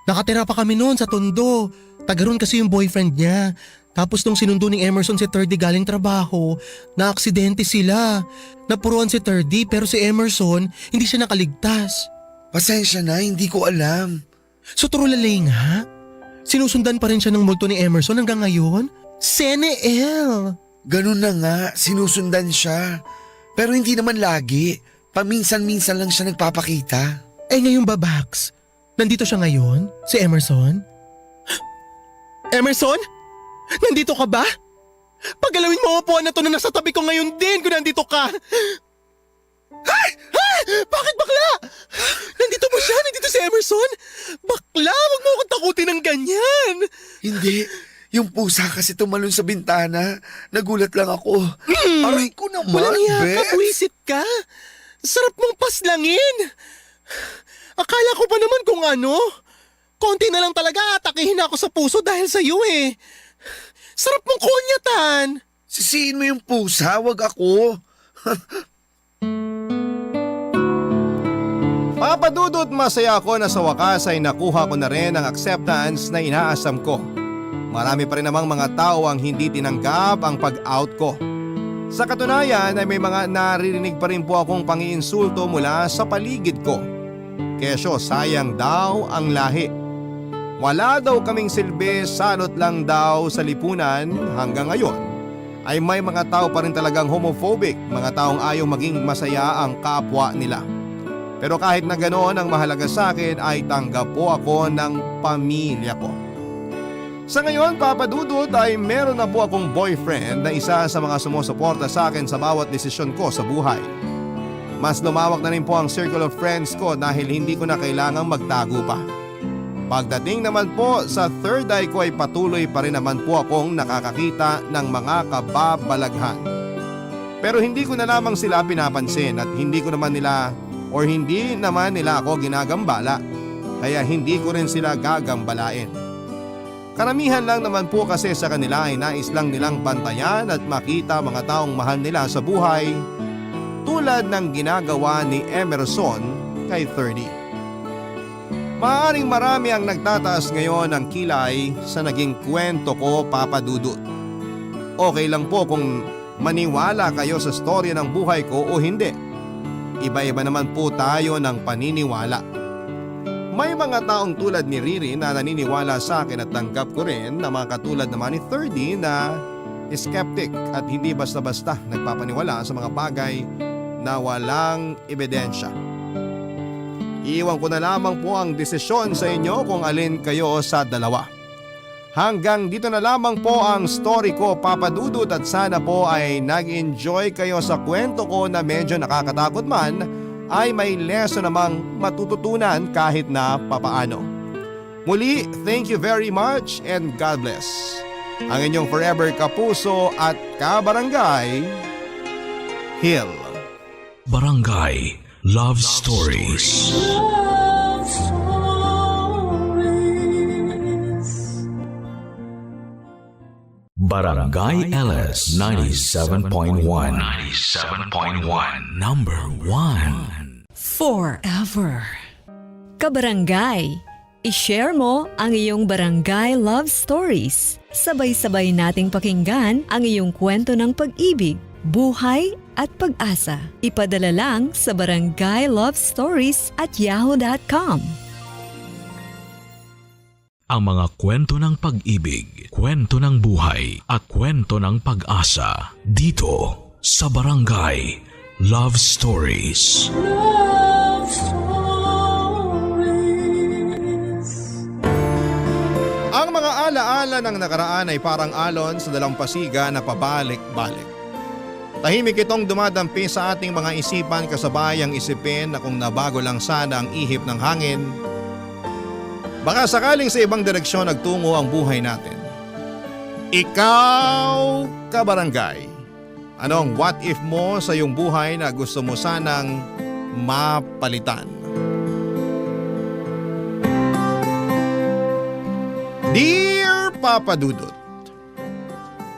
Nakatira pa kami noon sa Tondo. Taga ron kasi yung boyfriend niya. Tapos nung sinundo ni Emerson si Thirdy galing trabaho, na-aksidente sila. Napuruan si Thirdy pero si Emerson hindi siya nakaligtas. Pasensya na, hindi ko alam. So turulalay nga, sinusundan pa rin siya ng multo ni Emerson hanggang ngayon? Seneel! Ganun na nga, sinusundan siya. Pero hindi naman lagi. Paminsan-minsan lang siya nagpapakita. Eh ngayon ba, Bax? Nandito siya ngayon? Si Emerson? Emerson? Nandito ka ba? Pagalawin mo upuan na to na nasa tabi ko ngayon din kung nandito ka. Ay! Bakit bakla? Nandito ba siya? Nandito si Emerson? Bakla, wag mo akong takutin ng ganyan. Hindi. Yung pusa kasi tumalon sa bintana. Nagulat lang ako. Aray ko naman, Walang hiya ka, Beth. buwisit ka. Sarap mong paslangin. Akala ko pa naman kung ano. Konti na lang talaga atakihin ako sa puso dahil sa iyo eh. Sarap mong konyatan. Sisihin mo yung pusa, wag ako. Papa Dudut, masaya ako na sa wakas ay nakuha ko na rin ang acceptance na inaasam ko. Marami pa rin namang mga tao ang hindi tinanggap ang pag-out ko. Sa katunayan ay may mga naririnig pa rin po akong pangiinsulto mula sa paligid ko. Kesyo sayang daw ang lahi. Wala daw kaming silbi, salot lang daw sa lipunan. Hanggang ngayon ay may mga tao pa rin talagang homophobic, mga taong ayaw maging masaya ang kapwa nila. Pero kahit na ganoon, ang mahalaga sa akin ay tanggap po ako ng pamilya ko. Sa ngayon, Papa Dudut, ay meron na po akong boyfriend na isa sa mga sumusuporta sa akin sa bawat desisyon ko sa buhay. Mas lumawak na rin po ang circle of friends ko dahil hindi ko na kailangang magtago pa. Pagdating naman po sa third eye ko ay patuloy pa rin naman po akong nakakakita ng mga kababalaghan. Pero hindi ko na lamang sila pinapansin at hindi naman nila ako ginagambala, kaya hindi ko rin sila gagambalain. Karamihan lang naman po kasi sa kanila ay nais lang nilang bantayan at makita mga taong mahal nila sa buhay, tulad ng ginagawa ni Emerson kay Thirdy. Maaaring marami ang nagtataas ngayon ng kilay sa naging kwento ko, Papa Dudut. Okay lang po kung maniwala kayo sa storya ng buhay ko o hindi. Iba-iba naman po tayo ng paniniwala. May mga taong tulad ni Riri na naniniwala sa akin at tanggap ko rin na mga katulad naman ni Thirdy na skeptic at hindi basta-basta nagpapaniwala sa mga bagay na walang ebidensya. Iiwan ko na lamang po ang desisyon sa inyo kung alin kayo sa dalawa. Hanggang dito na lamang po ang story ko, Papa Dudut, at sana po ay nag-enjoy kayo sa kwento ko na medyo nakakatakot man, ay may lesson namang matututunan kahit na papaano. Muli, thank you very much and God bless. Ang inyong forever kapuso at kabarangay, Hill. Barangay Love Stories. Barangay LS 97.1 Number 1 Forever. Kabarangay, i-share mo ang iyong barangay love stories. Sabay-sabay nating pakinggan ang iyong kwento ng pag-ibig, buhay at pag-asa. Ipadala lang sa barangaylovestories@yahoo.com. Ang mga kwento ng pag-ibig, kwento ng buhay at kwento ng pag-asa dito sa Barangay Love Stories. Love Stories. Ang mga alaala ng nakaraan ay parang alon sa dalampasiga na pabalik-balik. Tahimik itong dumadampi sa ating mga isipan kasabay ang isipin na kung nabago lang sana ang ihip ng hangin, baka sakaling sa ibang direksyon nagtungo ang buhay natin. Ikaw, kabarangay, anong what if mo sa iyong buhay na gusto mo sanang mapalitan? Dear Papa Dudut,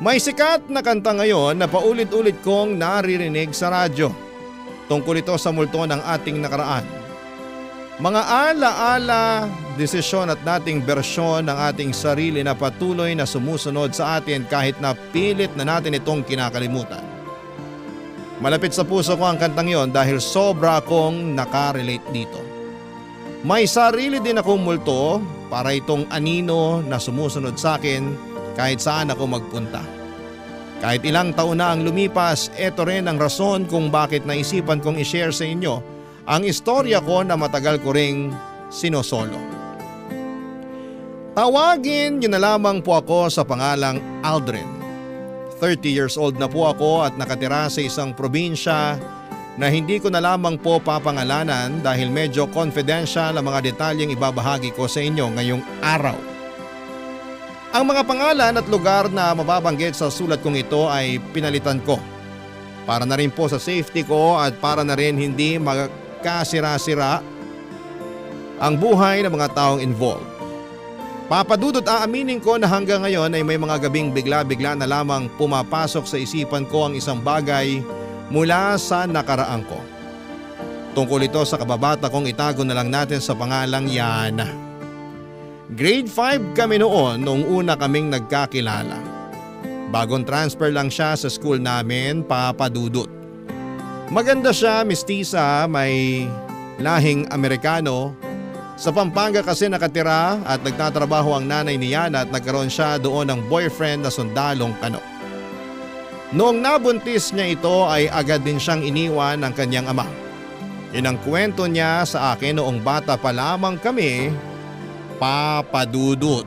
may sikat na kanta ngayon na paulit-ulit kong naririnig sa radyo. Tungkol ito sa multo ng ating nakaraan. Mga ala-ala, desisyon at dating bersyon ng ating sarili na patuloy na sumusunod sa atin kahit na pilit na natin itong kinakalimutan. Malapit sa puso ko ang kantang yon dahil sobra akong nakarelate dito. May sarili din akong multo para itong anino na sumusunod sa akin kahit saan ako magpunta. Kahit ilang taon na ang lumipas, ito rin ang rason kung bakit naisipan kong i-share sa inyo ang istorya ko na matagal ko ring sinosolo. Tawagin niyo na lamang po ako sa pangalang Aldrin. 30 years old na po ako at nakatira sa isang probinsya na hindi ko na lamang po papangalanan dahil medyo confidential ang mga detalyeng ibabahagi ko sa inyo ngayong araw. Ang mga pangalan at lugar na mababanggit sa sulat kong ito ay pinalitan ko. Para na rin po sa safety ko at para na rin hindi magkasira-sira ang buhay ng mga taong involved. Papadudot aaminin ko na hanggang ngayon ay may mga gabing bigla-bigla na lamang pumapasok sa isipan ko ang isang bagay mula sa nakaraan ko. Tungkol ito sa kababata kong itago na lang natin sa pangalang Yana. Grade 5 kami noong una kaming nagkakilala. Bagong transfer lang siya sa school namin, papadudot. Maganda siya, mestiza, may lahing Amerikano. Sa Pampanga kasi nakatira at nagtatrabaho ang nanay ni Yana at nagkaroon siya doon ng boyfriend na sundalong Kano. Noong nabuntis niya ito ay agad din siyang iniwan ng kanyang ama. Yun ang kwento niya sa akin noong bata pa lamang kami, papadudot.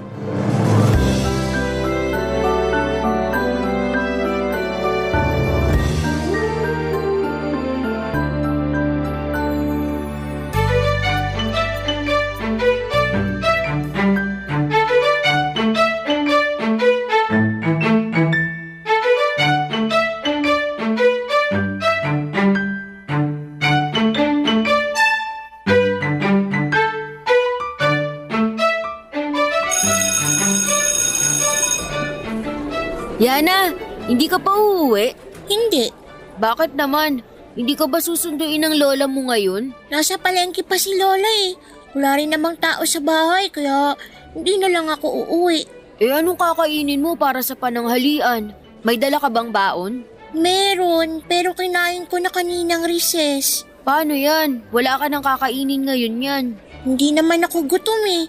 Yana, hindi ka pa uuwi? Hindi. Bakit naman? Hindi ka ba susunduin ng lola mo ngayon? Nasa palengke pa si Lola eh. Wala rin namang tao sa bahay kaya hindi na lang ako uuwi. Eh anong kakainin mo para sa pananghalian? May dala ka bang baon? Meron, pero kinain ko na kaninang recess. Paano yan? Wala ka nang kakainin ngayon yan. Hindi naman ako gutom eh.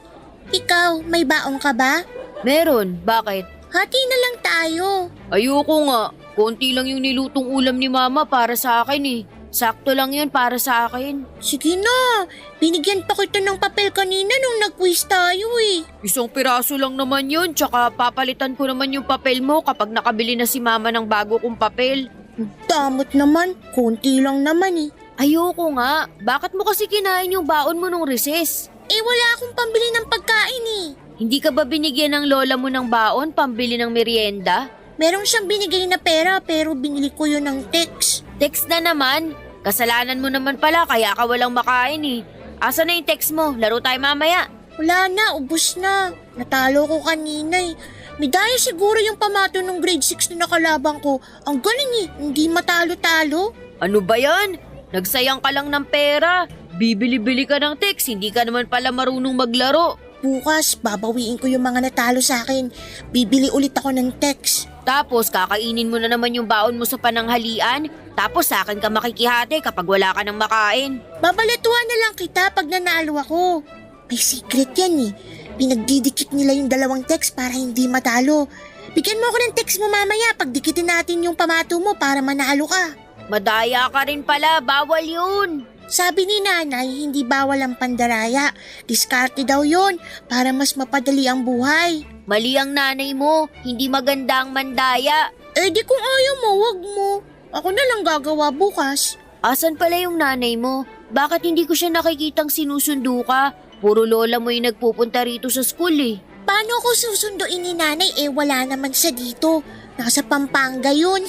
Ikaw, may baong ka ba? Meron, bakit? Hati na lang tayo. Ayoko nga. Konti lang yung nilutong ulam ni mama para sa akin eh. Sakto lang yun para sa akin. Sige na, binigyan pa kita ng papel kanina nung nag-quiz tayo eh. Isang piraso lang naman yun, tsaka papalitan ko naman yung papel mo kapag nakabili na si mama ng bago kong papel. Damot naman, konti lang naman eh. Ayoko nga. Bakit mo kasi kinain yung baon mo nung recess? Eh wala akong pambili ng pagkain eh. Hindi ka ba binigyan ng lola mo ng baon pambili ng merienda? Meron siyang binigay na pera pero binili ko yun ng text. Text na naman. Kasalanan mo naman pala kaya ka walang makain eh. Asa na yung text mo? Laro tayo mamaya. Wala na, ubos na. Natalo ko kanina eh. May daya siguro yung pamato ng grade 6 na nakalabang ko. Ang galing eh, hindi matalo-talo. Ano ba yan? Nagsayang ka lang ng pera. Bibili-bili ka ng text, hindi ka naman pala marunong maglaro. Bukas, babawiin ko yung mga natalo sa akin. Bibili ulit ako ng text. Tapos kakainin mo na naman yung baon mo sa pananghalian. Tapos sa akin ka makikihati kapag wala ka nang makain. Babalatuan na lang kita pag nanalo ako. May secret yan eh. Pinagdidikit nila yung dalawang text para hindi matalo. Bigyan mo ako ng text mo mamaya pag dikitin natin yung pamato mo para manalo ka. Madaya ka rin pala, bawal yun. Sabi ni nanay, hindi bawal ang pandaraya. Diskarte daw yon para mas mapadali ang buhay. Mali ang nanay mo, hindi maganda ang mandaya. Eh di kung ayaw mo, wag mo. Ako na lang gagawa bukas. Asan pala yung nanay mo? Bakit hindi ko siya nakikitang sinusundo ka? Puro lola mo yung nagpupunta rito sa school eh. Paano ako susunduin ni nanay wala naman siya dito? Nasa Pampanga yun.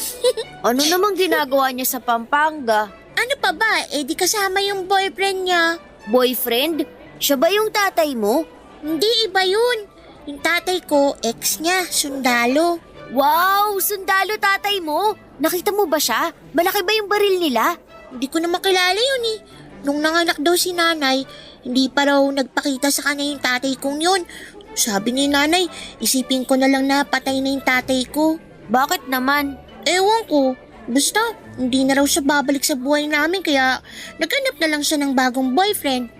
Ano namang ginagawa niya sa Pampanga? Ano pa ba? Di kasama yung boyfriend niya. Boyfriend? Siya ba yung tatay mo? Hindi, iba yun. Yung tatay ko, ex niya, sundalo. Wow! Sundalo tatay mo? Nakita mo ba siya? Malaki ba yung baril nila? Hindi ko na makilala yun eh. Nung nanganak daw si nanay, Hindi pa raw nagpakita sa kanya yung tatay kong yun. Sabi ni nanay, isipin ko na lang na patay na yung tatay ko. Bakit naman? Ewan ko. Basta, hindi na raw siya babalik sa buhay namin kaya naghanap na lang siya ng bagong boyfriend.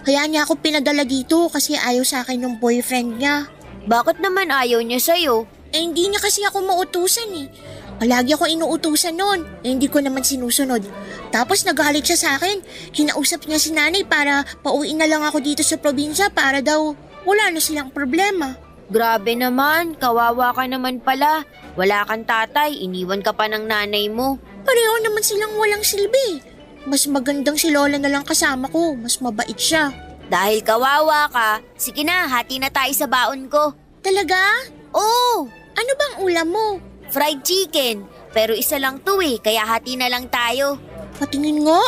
Kaya niya ako pinadala dito kasi ayaw sa akin ng boyfriend niya. Bakit naman ayaw niya sa'yo? Hindi niya kasi ako mautusan eh. Palagi ako inuutusan noon. Hindi ko naman sinusunod. Tapos nagalit siya sa akin. Kinausap niya si nanay para pauwiin na lang ako dito sa probinsya para daw wala na silang problema. Grabe naman, kawawa ka naman pala. Wala kang tatay, iniwan ka pa ng nanay mo. Pareho naman silang walang silbi. Mas magandang si Lola na lang kasama ko. Mas mabait siya. Dahil kawawa ka, sige na, hati na tayo sa baon ko. Talaga? Oo, Ano bang ulam mo? fried chicken. Pero isa lang to eh, kaya hati na lang tayo. Patingin nga.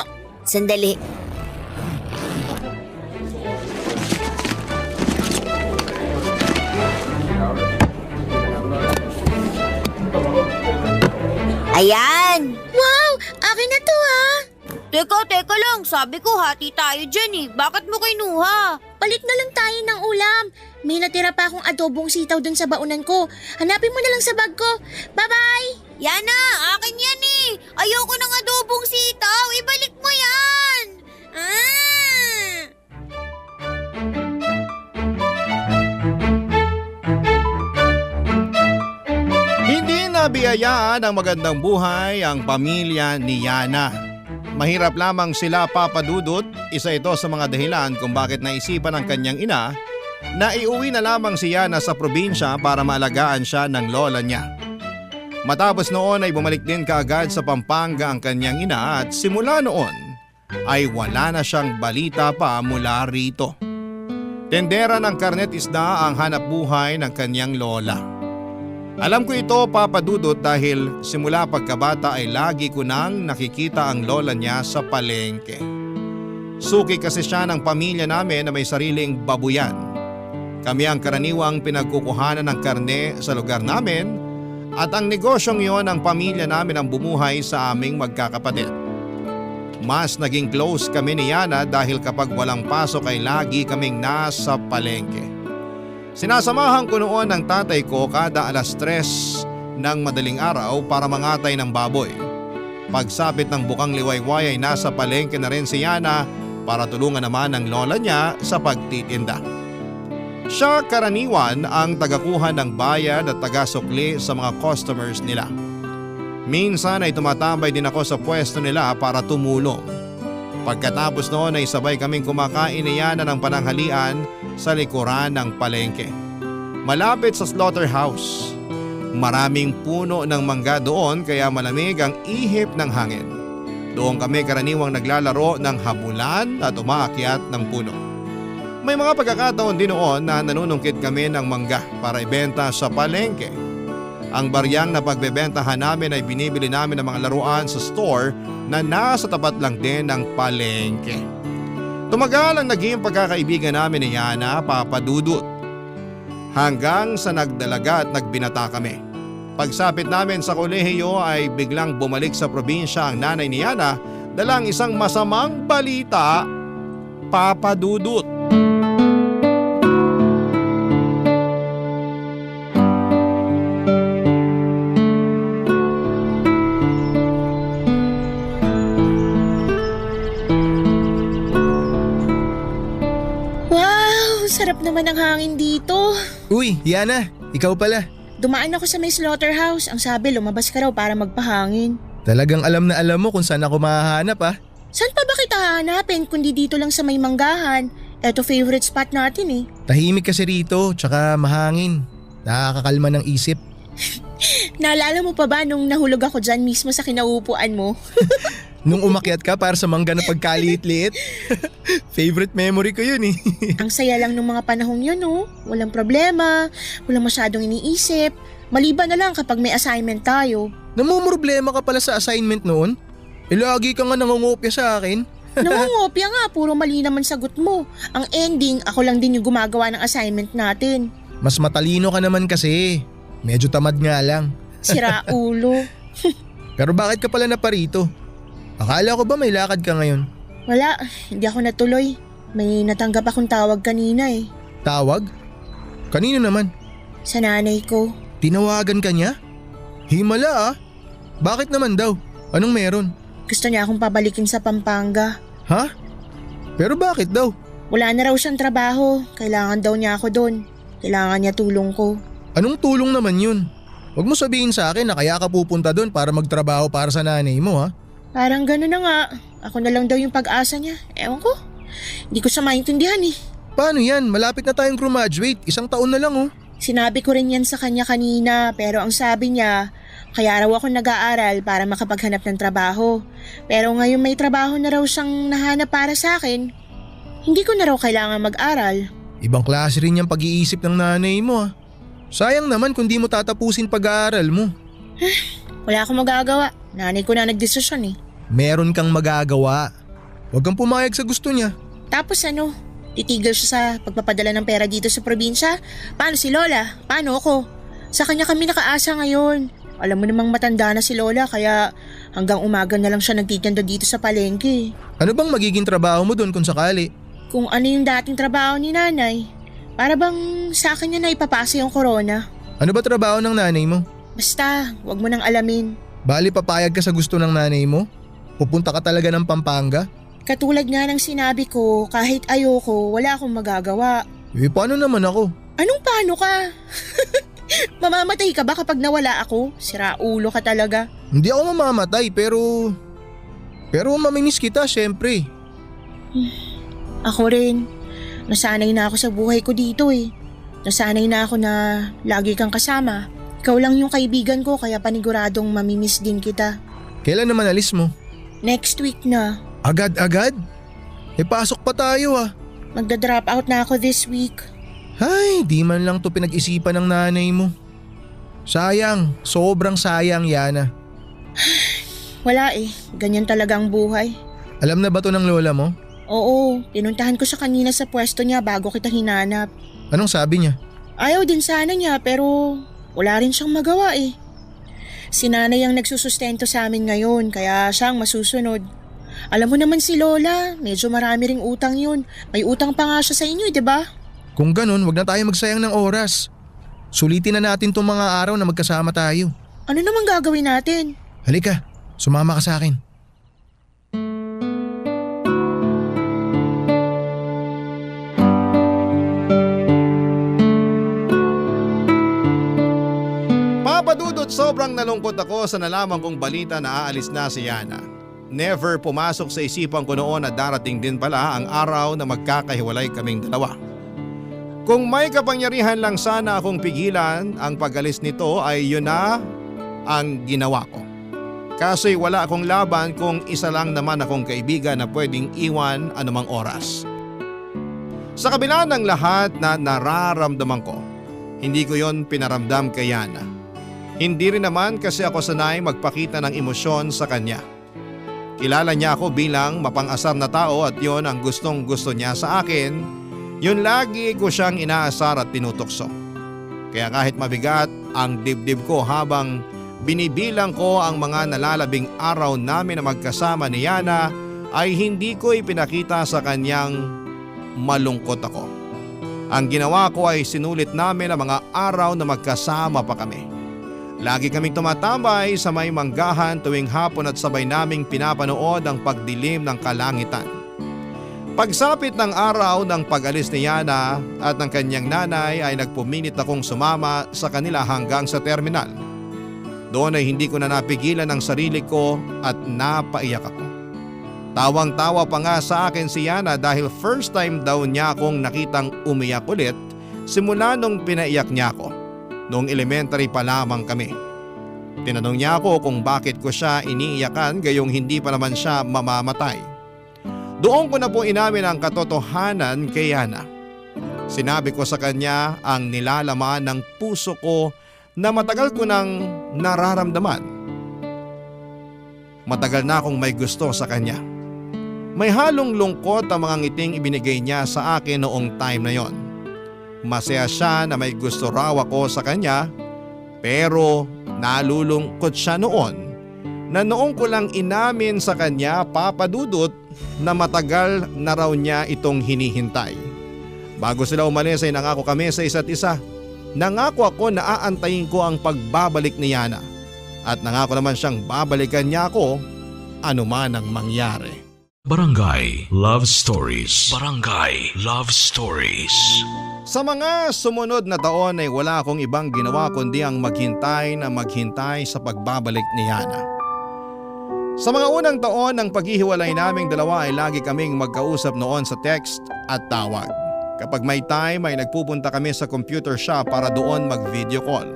Sandali. Ayan! Wow! Akin na to ha! Teka lang, sabi ko hati tayo dyan eh. Bakit mo kinuha? Palit na lang tayo ng ulam. May natira pa akong adobong sitaw dun sa baunan ko. Hanapin mo na lang sa bag ko. Bye-bye! Yana, akin yan eh. Ayoko ng adobong sitaw. Ibalik mo yan. Hindi nabiyayaan ng magandang buhay ang pamilya ni Yana. Mahirap lamang sila papadudot, isa ito sa mga dahilan kung bakit naisipan ng kanyang ina na iuwi na lamang si Yana sa probinsya para maalagaan siya ng lola niya. Matapos noon ay bumalik din kaagad sa Pampanga ang kanyang ina at simula noon ay wala na siyang balita pa mula rito. Tendera ng karnet isda ang hanap buhay ng kanyang lola. Alam ko ito papadudot dahil simula pagkabata ay lagi ko nang nakikita ang lola niya sa palengke. Suki kasi siya ng pamilya namin na may sariling babuyan. Kami ang karaniwang pinagkukuhanan ng karne sa lugar namin at ang negosyong yon ng pamilya namin ang bumuhay sa aming magkakapatid. Mas naging close kami ni Yana dahil kapag walang pasok ay lagi kaming nasa palengke. Sinasamahan ko noon ng tatay ko kada 3:00 ng madaling araw para mangatay ng baboy. Pagsapit ng bukang liwayway ay nasa palengke na rin si Yana para tulungan naman ang lola niya sa pagtitinda. Siya karaniwan ang tagakuha ng bayad at taga-sukli sa mga customers nila. Minsan ay tumatambay din ako sa pwesto nila para tumulong. Pagkatapos noon ay sabay kaming kumakain ni Yana ng pananghalian sa likuran ng palengke. Malapit sa slaughterhouse. Maraming puno ng mangga doon kaya malamig ang ihip ng hangin. Doon kami karaniwang naglalaro ng habulan at umaakyat ng puno. May mga pagkakataon din noon na nanunungkit kami ng mangga para ibenta sa palengke. Ang baryang na pagbebentahan namin ay binibili namin ng mga laruan sa store na nasa tapat lang din ng palengke. Tumagal ang naging pagkakaibigan namin ni Yana, papadudot. Hanggang sa nagdalaga at nagbinata kami. Pagsapit namin sa kolehiyo ay biglang bumalik sa probinsya ang nanay ni Yana dalang isang masamang balita, papadudot. Sarap naman ang hangin dito. Uy, Yana, ikaw pala. Dumaan ako sa may slaughterhouse. Ang sabi, lumabas ka raw para magpahangin. Talagang alam na alam mo kung saan ako mahahanap ah. Saan pa ba kita hahanapin kundi dito lang sa may manggahan? Eto favorite spot natin eh. Tahimik kasi rito, tsaka mahangin. Nakakakalma ng isip. Naalala mo pa ba nung nahulog ako dyan mismo sa kinaupuan mo? Nung umakyat ka para sa mangga na pagkaliit-liit. Favorite memory ko yun eh. Ang saya lang nung mga panahong yun oh. Walang problema, walang masyadong iniisip. Maliban na lang kapag may assignment tayo. Namumroblema ka pala sa assignment noon? Lagi ka nga nangungopya sa akin. Nangungopya nga, puro mali naman sagot mo. Ang ending, ako lang din yung gumagawa ng assignment natin. Mas matalino ka naman kasi. Medyo tamad nga lang. Sira ulo. Pero bakit ka pala naparito? Akala ko ba may lakad ka ngayon? Wala, hindi ako natuloy. May natanggap akong tawag kanina eh. Tawag? Kanino naman? Sa nanay ko. Tinawagan ka niya? Himala ah. Bakit naman daw? Anong meron? Gusto niya akong pabalikin sa Pampanga. Ha? Pero bakit daw? Wala na raw siyang trabaho. Kailangan daw niya ako doon. Kailangan niya tulong ko. Anong tulong naman yun? Huwag mo sabihin sa akin na kaya ka pupunta doon para magtrabaho para sa nanay mo ha? Parang gano'n na nga. Ako na lang daw yung pag-asa niya. Ewan ko. Hindi ko siya maintindihan eh. Paano yan? Malapit na tayong graduate. 1 taon na lang oh. Sinabi ko rin yan sa kanya kanina pero ang sabi niya, kaya raw ako nag-aaral para makapaghanap ng trabaho. Pero ngayon may trabaho na raw siyang nahanap para sa akin. Hindi ko na raw kailangan mag-aral. Ibang klase rin yung pag-iisip ng nanay mo ha. Sayang naman kung di mo tatapusin pag-aaral mo. Wala akong magagawa. Nanay ko na nagdesisyon eh. Meron kang magagawa. Huwag kang pumayag sa gusto niya. Tapos ano? Titigil siya sa pagpapadala ng pera dito sa probinsya? Paano si Lola? Paano ako? Sa kanya kami nakaasa ngayon. Alam mo namang matanda na si Lola kaya hanggang umaga na lang siya nagtitinda dito sa palengke. Ano bang magiging trabaho mo doon kung sakali? Kung ano yung dating trabaho ni nanay. Para bang sa akin niya na ipapasa yung corona. Ano ba trabaho ng nanay mo? Basta, wag mo nang alamin. Bali papayag ka sa gusto ng nanay mo? Pupunta ka talaga ng Pampanga? Katulad nga ng sinabi ko, kahit ayoko, wala akong magagawa. Eh paano naman ako? Anong paano ka? Mamamatay ka ba kapag nawala ako? Sira ulo ka talaga. Hindi ako mamamatay pero mamimiss kita syempre. Ako rin. Nasanay na ako sa buhay ko dito eh. Nasanay na ako na lagi kang kasama. Ikaw lang yung kaibigan ko kaya paniguradong mamimiss din kita. Kailan naman alis mo? Next week na. Agad-agad? Eh pasok pa tayo ah. Magda-drop out na ako this week. Ay, di man lang to pinag-isipan ng nanay mo. Sayang, sobrang sayang Yana. Wala eh, ganyan talaga ang buhay. Alam na ba to ng lola mo? Oo, pinuntahan ko siya kanina sa pwesto niya bago kita hinanap. Anong sabi niya? Ayaw din sana niya pero wala rin siyang magawa eh. Si nanay ang nagsusustento sa amin ngayon kaya siya ang masusunod. Alam mo naman si Lola, medyo marami ring utang yun. May utang pa nga siya sa inyo, di ba? Kung ganun, wag na tayo magsayang ng oras. Sulitin na natin tong mga araw na magkasama tayo. Ano naman gagawin natin? Halika, sumama ka sa akin. Papadudot sobrang nalungkot ako sa nalaman kong balita na aalis na si Yana. Never pumasok sa isipan ko noon na darating din pala ang araw na magkakahiwalay kaming dalawa. Kung may kapangyarihan lang sana akong pigilan ang pag-alis nito ay yun na ang ginawa ko. Kasi wala akong laban kung isa lang naman akong kaibigan na pwedeng iwan anumang oras. Sa kabila ng lahat na nararamdaman ko, hindi ko yon pinaramdam kay Yana. Hindi rin naman kasi ako sanay magpakita ng emosyon sa kanya. Kilala niya ako bilang mapang-asar na tao at yon ang gustong gusto niya sa akin. Yun lagi ko siyang inaasar at tinutokso. Kaya kahit mabigat ang dibdib ko habang binibilang ko ang mga nalalabing araw namin na magkasama ni Yana ay hindi ko ipinakita sa kanyang malungkot ako. Ang ginawa ko ay sinulit namin ang mga araw na magkasama pa kami. Lagi kaming tumatambay sa may manggahan tuwing hapon at sabay naming pinapanood ang pagdilim ng kalangitan. Pagsapit ng araw ng pag-alis ni Yana at ng kanyang nanay ay nagpuminit akong sumama sa kanila hanggang sa terminal. Doon ay hindi ko na napigilan ang sarili ko at napaiyak ako. Tawang-tawa pa nga sa akin si Yana dahil first time daw niya akong nakitang umiyak ulit simula nung pinaiyak niya ako. Noong elementary pa lamang kami. Tinanong niya ako kung bakit ko siya iniiyakan gayong hindi pa naman siya mamamatay. Doon ko na po inamin ang katotohanan kay Yana. Sinabi ko sa kanya ang nilalaman ng puso ko na matagal ko nang nararamdaman. Matagal na akong may gusto sa kanya. May halong lungkot ang mga ngiting ibinigay niya sa akin noong time na yon. Masaya siya na may gusto raw ako sa kanya pero nalulungkot siya noon na noong ko lang inamin sa kanya, Papa Dudut, na matagal na raw niya itong hinihintay. Bago sila umalis ay nangako kami sa isa't isa. Nangako ako na aantayin ko ang pagbabalik ni Yana. At nangako naman siyang babalikan niya ako anuman ang mangyari. Barangay Love Stories. Barangay Love Stories. Sa mga sumunod na taon ay wala akong ibang ginawa kundi ang maghintay sa pagbabalik ni Yana. Sa mga unang taon ng paghihiwalay naming dalawa ay lagi kaming magkausap noon sa text at tawag. Kapag may time ay nagpupunta kami sa computer shop para doon mag-video call.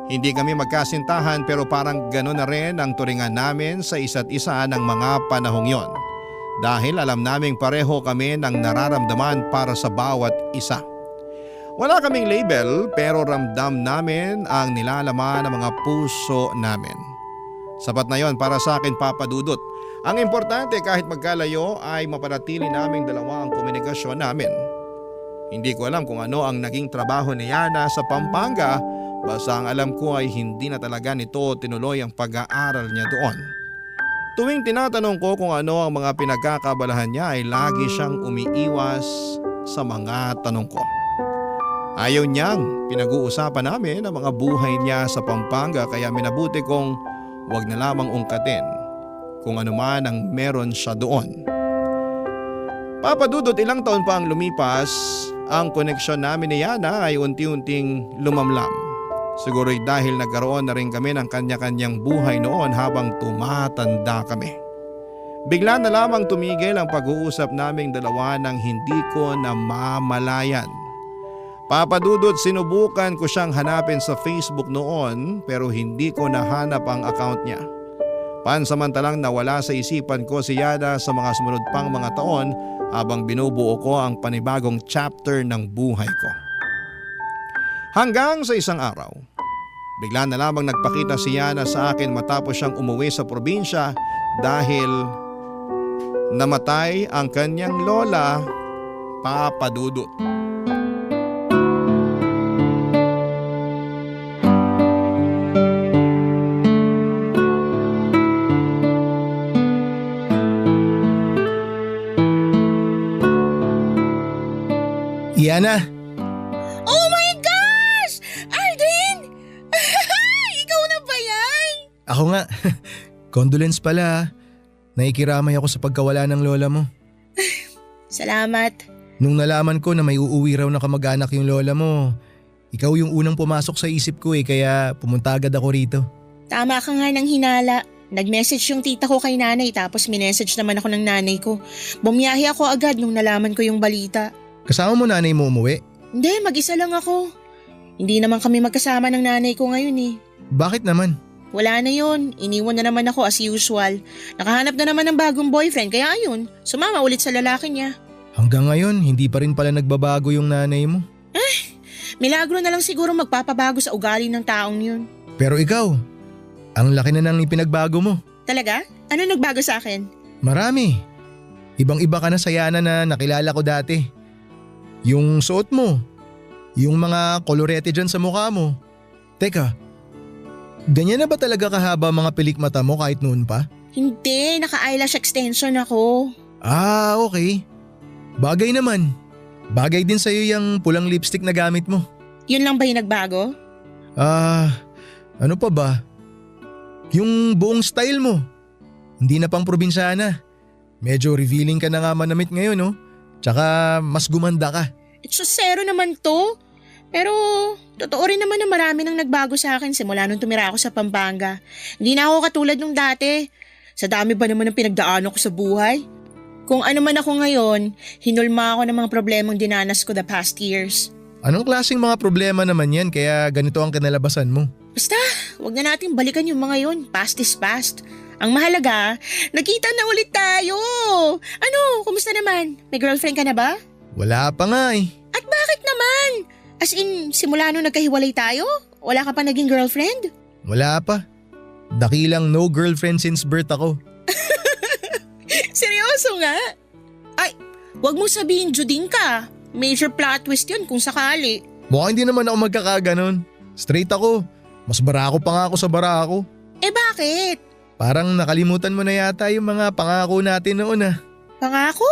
Hindi kami magkasintahan pero parang gano'n na rin ang turingan namin sa isa't isa ng mga panahong yon. Dahil alam naming pareho kami ng nararamdaman para sa bawat isa. Wala kaming label pero ramdam namin ang nilalaman ng mga puso namin. Sapat na yon para sa akin, Papa Dudut. Ang importante kahit magkalayo ay mapanatili naming dalawa ang komunikasyon namin. Hindi ko alam kung ano ang naging trabaho ni Yana sa Pampanga, basta ang alam ko ay hindi na talaga nito tinuloy ang pag-aaral niya doon. Tuwing tinatanong ko kung ano ang mga pinagkakabalahan niya ay lagi siyang umiiwas sa mga tanong ko. Ayaw niyang pinag-uusapan namin ang mga buhay niya sa Pampanga kaya minabuti kong wag na lamang ungkatin kung ano man ang meron siya doon. Papa Dudut, ilang taon pa ang lumipas, ang koneksyon namin ni Yana ay unti-unting lumamlam. Siguro'y dahil nagkaroon na rin kami ng kanya-kanyang buhay noon habang tumatanda kami. Bigla na lamang tumigil ang pag-uusap naming dalawa nang hindi ko namamalayan. Papa Dudut, sinubukan ko siyang hanapin sa Facebook noon pero hindi ko nahanap ang account niya. Pansamantalang nawala sa isipan ko si Yana sa mga sumunod pang mga taon habang binubuo ko ang panibagong chapter ng buhay ko. Hanggang sa isang araw, bigla na lamang nagpakita si Yana sa akin matapos siyang umuwi sa probinsya dahil namatay ang kanyang lola, Papa Dudut. Yana, Oh my gosh! Alden! Ikaw na ba yan? ako nga. Condolence pala. Naikiramay ako sa pagkawala ng lola mo. Salamat. Nung nalaman ko na may uuwi raw na kamag-anak yung lola mo, ikaw yung unang pumasok sa isip ko kaya pumunta agad ako rito. Tama ka nga ng hinala. Nag-message yung tita ko kay nanay tapos minessage naman ako ng nanay ko. Bumiyahe ako agad nung nalaman ko yung balita. Kasama mo nanay mo umuwi? Hindi, mag-isa lang ako. Hindi naman kami magkasama ng nanay ko ngayon eh. Bakit naman? Wala na yun. Iniwan na naman ako as usual. Nakahanap na naman ng bagong boyfriend kaya ayun, sumama ulit sa lalaki niya. Hanggang ngayon, hindi pa rin pala nagbabago yung nanay mo. Milagro na lang siguro magpapabago sa ugali ng taong yun. Pero ikaw, ang laki na nang ipinagbago mo. Talaga? Ano nagbago sa akin? Marami. Ibang-iba ka na sa Yana na nakilala ko dati. Yung suot mo, yung mga kolorete dyan sa mukha mo. Teka, ganyan na ba talaga kahaba mga pilik mata mo kahit noon pa? Hindi, naka-eyelash extension ako. Ah, okay. Bagay naman. Bagay din sa'yo yung pulang lipstick na gamit mo. Yun lang ba yung nagbago? Ano pa ba? Yung buong style mo. Hindi na pang probinsyana. Medyo revealing ka na nga manamit ngayon, no? Tsaka mas gumanda ka. It's just zero naman to. Pero totoo rin naman na marami nang nagbago sa akin simula nung tumira ako sa Pampanga. Hindi na ako katulad nung dati. Sa dami ba naman ng pinagdaanan ko sa buhay? Kung ano man ako ngayon, hinulma ako ng mga problemang dinanas ko the past years. Anong klaseng mga problema naman yan kaya ganito ang kinalabasan mo? Basta, wag na natin balikan yung mga yun. Past is past. Ang mahalaga, nagkita na ulit tayo. Ano, kumusta naman? May girlfriend ka na ba? Wala pa nga eh. At bakit naman? As in, simula nung nagkahiwalay tayo? Wala ka pa naging girlfriend? Wala pa. Dakilang no girlfriend since birth ako. Seryoso nga? Ay, wag mo sabihin Juding ka. Major plot twist yun kung sakali. Mukhang hindi naman ako magkakaganon. Straight ako. Mas barako pa nga ako sa barako. Eh bakit? Parang nakalimutan mo na yata yung mga pangako natin noon ah. Pangako?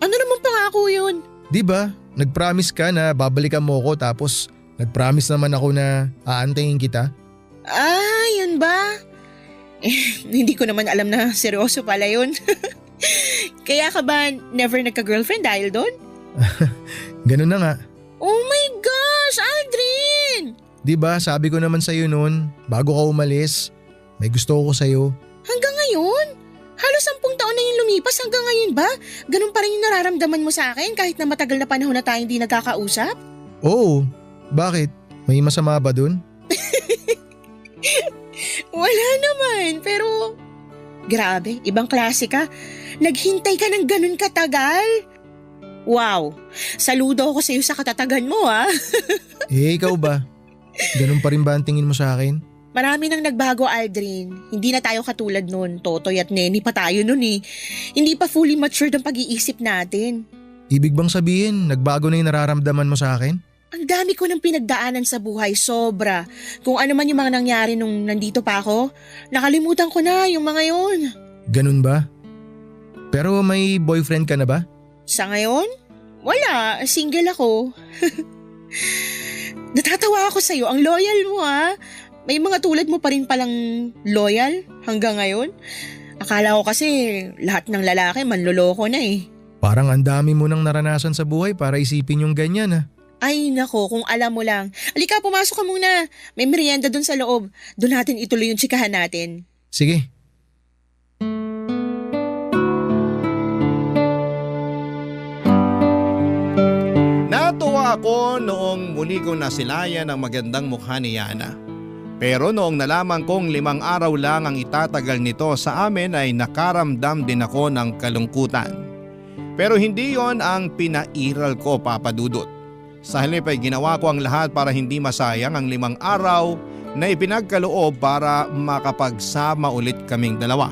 Ano naman pangako yun? Di ba? Nag-promise ka na babalikan mo ko tapos nag-promise naman ako na aantayin kita. Ah, yun ba? Hindi ko naman alam na seryoso pala yun. Kaya ka ba never nagka-girlfriend dahil doon? Ganun na nga. Oh my gosh, Aldrin! Di ba sabi ko naman sa'yo noon, bago ka umalis, may gusto ko sa'yo. Hanggang ngayon? Halos 10 taon na yung lumipas hanggang ngayon ba? Ganun pa rin yung nararamdaman mo sa akin kahit na matagal na panahon na tayo hindi nagkakausap? Oo, bakit? May masama ba dun? Wala naman, pero grabe, ibang klase ka. Naghintay ka ng ganun katagal. Wow, saludo ako sa'yo sa katatagan mo ah. Ikaw ba? Ganun pa rin ba ang tingin mo sa akin? Marami nang nagbago, Aldrin. Hindi na tayo katulad nun. Totoy at Neni pa tayo nun eh. Hindi pa fully matured ang pag-iisip natin. Ibig bang sabihin, nagbago na yung nararamdaman mo sa akin? Ang dami ko ng pinagdaanan sa buhay, sobra. Kung ano man yung mga nangyari nung nandito pa ako, nakalimutan ko na yung mga yun. Ganun ba? Pero may boyfriend ka na ba? Sa ngayon? Wala, single ako. Natatawa ako sa'yo, ang loyal mo ha. May mga tulad mo pa rin palang loyal hanggang ngayon. Akala ko kasi lahat ng lalaki manloloko na eh. Parang ang dami mo nang naranasan sa buhay para isipin yung ganyan ah. Ay nako, kung alam mo lang. Alika, pumasok ka muna. May merienda dun sa loob. Doon natin ituloy yung tsikahan natin. Sige. Natuwa ako noong muli kong nasilayan ang magandang mukha ni Yana. Pero noong nalaman kong 5 araw lang ang itatagal nito sa amin ay nakaramdam din ako ng kalungkutan. Pero hindi yon ang pinairal ko, Papa Dudut. Sa halip ay ginawa ko ang lahat para hindi masayang ang 5 araw na ipinagkaloob para makapagsama ulit kaming dalawa.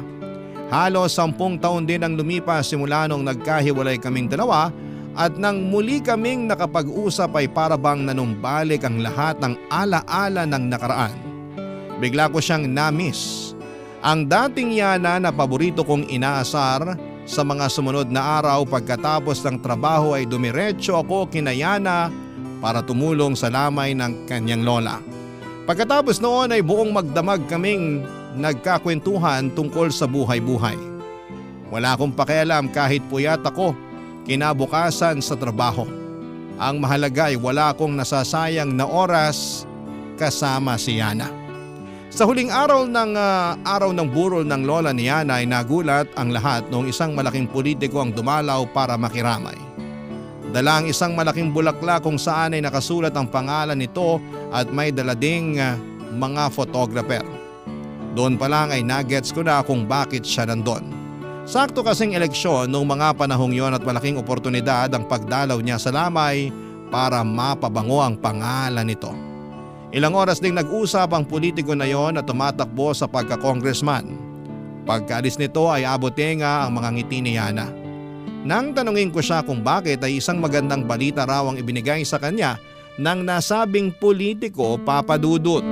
Halos 10 taon din ang lumipas simula nung nagkahiwalay kaming dalawa. At nang muli kaming nakapag-usap ay para bang nanumbalik ang lahat ng alaala ng nakaraan. Bigla ko siyang na-miss. Ang dating Yana na paborito kong inaasar, sa mga sumunod na araw pagkatapos ng trabaho ay dumiretso ako kina Yana para tumulong sa lamay ng kanyang lola. Pagkatapos noon ay buong magdamag kaming nagkakwentuhan tungkol sa buhay-buhay. Wala akong pakialam kahit puyat ako kinabukasan sa trabaho. Ang mahalaga ay wala akong nasasayang na oras kasama si Yana. Sa huling araw ng burol ng lola ni Yana ay nagulat ang lahat noong isang malaking politiko ang dumalaw para makiramay. Dala ang isang malaking bulaklak kung saan ay nakasulat ang pangalan nito at may dala ding mga photographer. Doon pa lang ay nagets ko na kung bakit siya nandun. Sakto kasing eleksyon noong mga panahong yon at malaking oportunidad ang pagdalaw niya sa lamay para mapabango ang pangalan nito. Ilang oras ding nag-usap ang politiko na yon at tumatakbo sa pagka-congressman. Pagkaalis nito ay abotenga ang mga ngiti ni Yana. Nang tanungin ko siya kung bakit ay isang magandang balita raw ang ibinigay sa kanya ng nasabing politiko, Papa Dudut.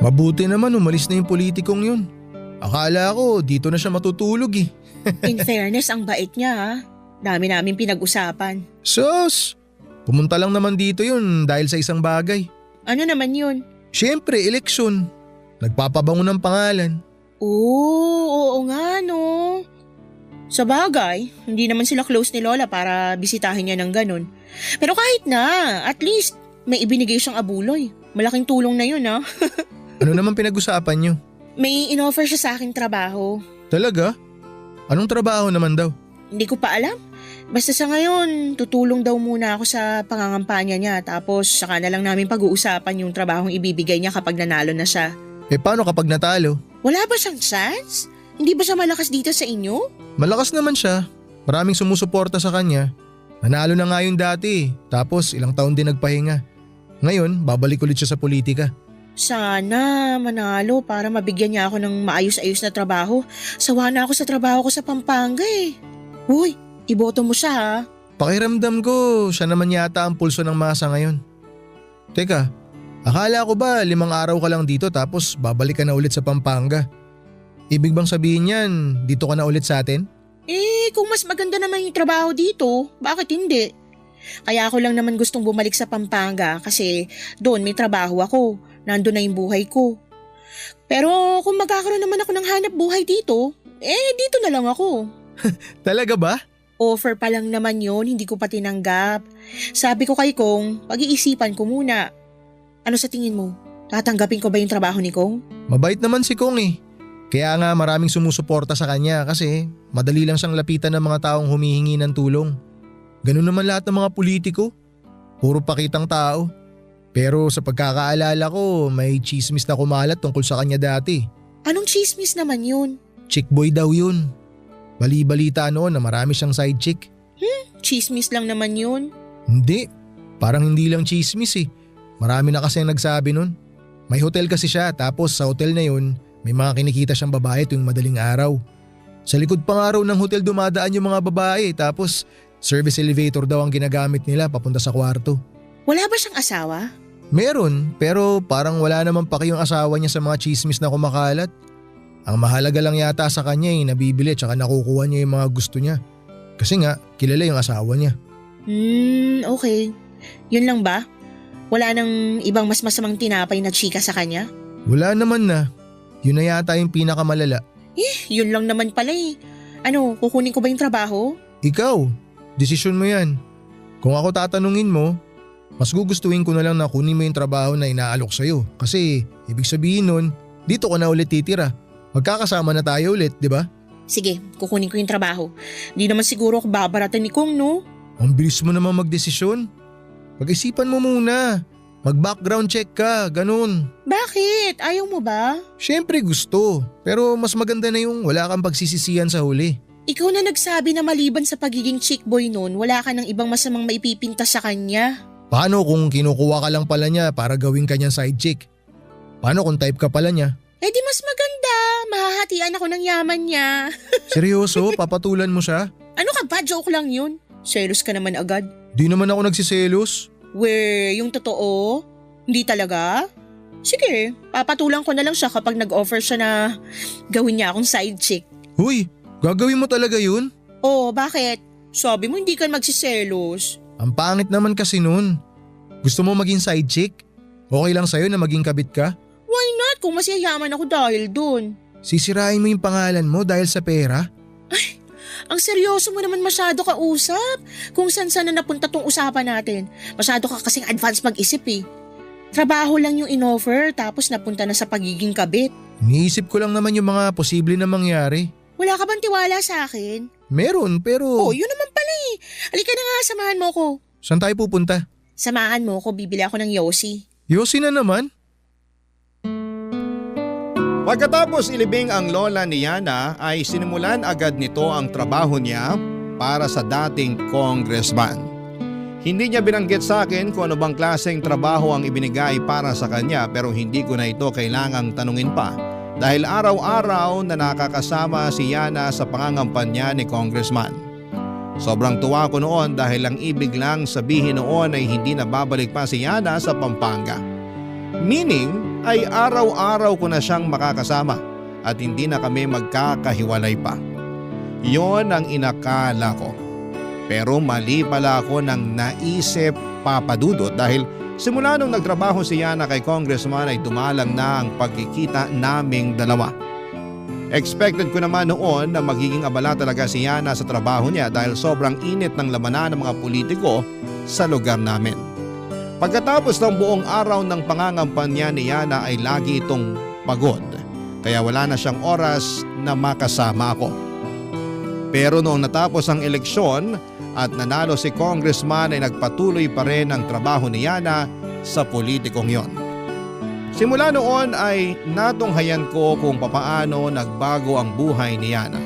Mabuti naman umalis na yung politikong yun. Akala ko dito na siya matutulog eh. In fairness, ang bait niya ha. Dami namin pinag-usapan. Sus! Pumunta lang naman dito yun dahil sa isang bagay. Ano naman yun? Siyempre, eleksyon. Nagpapabango ng pangalan. Oo nga no. Sa bagay, hindi naman sila close ni Lola para bisitahin niya ng ganun. Pero kahit na, at least may ibinigay siyang abuloy. Malaking tulong na yun ha. Ano naman pinag-usapan niyo? May in-offer siya sa aking trabaho. Talaga? Anong trabaho naman daw? Hindi ko pa alam. Basta sa ngayon, tutulong daw muna ako sa pangangampanya niya tapos saka na lang namin pag-uusapan yung trabahong ibibigay niya kapag nanalo na siya. Eh paano kapag natalo? Wala ba siyang chance? Hindi ba siya malakas dito sa inyo? Malakas naman siya. Maraming sumusuporta sa kanya. Nanalo na nga yun dati tapos ilang taon din nagpahinga. Ngayon, babalik ulit siya sa politika. Sana manalo para mabigyan niya ako ng maayos-ayos na trabaho. Sawa na ako sa trabaho ko sa Pampanga eh. Uy, iboto mo siya ha. Pakiramdam ko, siya naman yata ang pulso ng masa ngayon. Teka, akala ko ba 5 araw ka lang dito tapos babalik ka na ulit sa Pampanga? Ibig bang sabihin yan, dito ka na ulit sa atin? Kung mas maganda naman yung trabaho dito, bakit hindi? Kaya ako lang naman gustong bumalik sa Pampanga kasi doon may trabaho ako, nandun na yung buhay ko. Pero kung magkakaroon naman ako ng hanap buhay dito, dito na lang ako. Talaga ba? Offer pa lang naman yon, hindi ko pa tinanggap. Sabi ko kay Kong, pag-iisipan ko muna. Ano sa tingin mo? Tatanggapin ko ba yung trabaho ni Kong? Mabait naman si Kong eh. Kaya nga maraming sumusuporta sa kanya kasi madali lang siyang lapitan ng mga taong humihingi ng tulong. Ganun naman lahat ng mga politiko. Puro pakitang tao. Pero sa pagkakaalala ko, may chismis na kumalat tungkol sa kanya dati. Anong chismis naman yun? Chick boy daw yun. Bali-balita noon na marami siyang side chick. Chismis lang naman yun. Hindi. Parang hindi lang chismis eh. Marami na kasi ang nagsabi nun. May hotel kasi siya tapos sa hotel na yun, may mga kinikita siyang babae tuwing madaling araw. Sa likod pa nga raw ng hotel dumadaan yung mga babae tapos service elevator daw ang ginagamit nila papunta sa kwarto. Wala ba siyang asawa? Meron pero parang wala naman paki yung asawa niya sa mga chismis na kumakalat. Ang mahalaga lang yata sa kanya ay nabibili tsaka nakukuha niya yung mga gusto niya. Kasi nga kilala yung asawa niya. Okay. Yun lang ba? Wala nang ibang mas masamang tinapay na chika sa kanya? Wala naman na. Yun na yata yung pinakamalala. Yun lang naman pala eh. Ano, kukunin ko ba yung trabaho? Ikaw, desisyon mo yan. Kung ako tatanungin mo, mas gugustuhin ko na lang na kunin mo yung trabaho na inaalok sa'yo. Kasi ibig sabihin nun, dito ka na ulit titira. Magkakasama na tayo ulit, di ba? Sige, kukunin ko yung trabaho. Di naman siguro ako babaratan ni Kong, no? Ang bilis mo naman magdesisyon. Pag-isipan mo muna. Mag-background check ka, ganun. Bakit? Ayaw mo ba? Siyempre gusto, pero mas maganda na yung wala kang pagsisisihan sa huli. Ikaw na nagsabi na maliban sa pagiging chick boy noon, wala ka ng ibang masamang maipipinta sa kanya. Paano kung kinukuha ka lang pala niya para gawin ka niyang side chick? Paano kung type ka pala niya? Di mas maganda. Mahahatian ako ng yaman niya. Seryoso? Papatulan mo siya? Ano ka ba? Joke lang yun. Selos ka naman agad. Di naman ako nagsiselos. Yung totoo? Hindi talaga? Sige, papatulan ko na lang siya kapag nag-offer siya na gawin niya akong side chick. Huy, gagawin mo talaga yun? Oh, bakit? Sabi mo hindi ka magsiselos. Ang pangit naman kasi nun. Gusto mo maging side chick? Okay lang sa'yo na maging kabit ka? Why not kung mas yayaman ako dahil dun? Sisirain mo yung pangalan mo dahil sa pera? Ang seryoso mo naman masyado ka usap. Kung saan na napunta tong usapan natin. Masyado ka kasing advance mag-isip eh. Trabaho lang yung in-offer tapos napunta na sa pagiging kabit. Iniisip ko lang naman yung mga posible na mangyari. Wala ka bang tiwala sa akin? Meron pero… Yun naman pala eh. Halika na nga, samahan mo ko. Saan tayo pupunta? Samahan mo ko, bibili ako ng Yossi. Yossi na naman? Pagkatapos ilibing ang lola ni Yana ay sinimulan agad nito ang trabaho niya para sa dating congressman. Hindi niya binanggit sa akin kung ano bang klaseng trabaho ang ibinigay para sa kanya pero hindi ko na ito kailangang tanungin pa dahil araw-araw na nakakasama si Yana sa pangangampanya ni congressman. Sobrang tuwa ko noon dahil ang ibig lang sabihin noon ay hindi na babalik pa si Yana sa Pampanga. Meaning ay araw-araw ko na siyang makakasama at hindi na kami magkakahiwalay pa. Yon ang inakala ko. Pero mali pala ako nang naisip, Papa Dudut, dahil simula nung nagtrabaho si Yana kay congressman ay dumalang na ang pagkikita naming dalawa. Expected ko naman noon na magiging abala talaga si Yana sa trabaho niya dahil sobrang init ng labanan ng mga politiko sa lugar namin. Pagkatapos ng buong araw ng pangangampanya ni Yana ay lagi itong pagod kaya wala na siyang oras na makasama ako. Pero noong natapos ang eleksyon at nanalo si congressman ay nagpatuloy pa rin ang trabaho ni Yana sa politikong yon. Simula noon ay natunghayan ko kung papaano nagbago ang buhay ni Yana.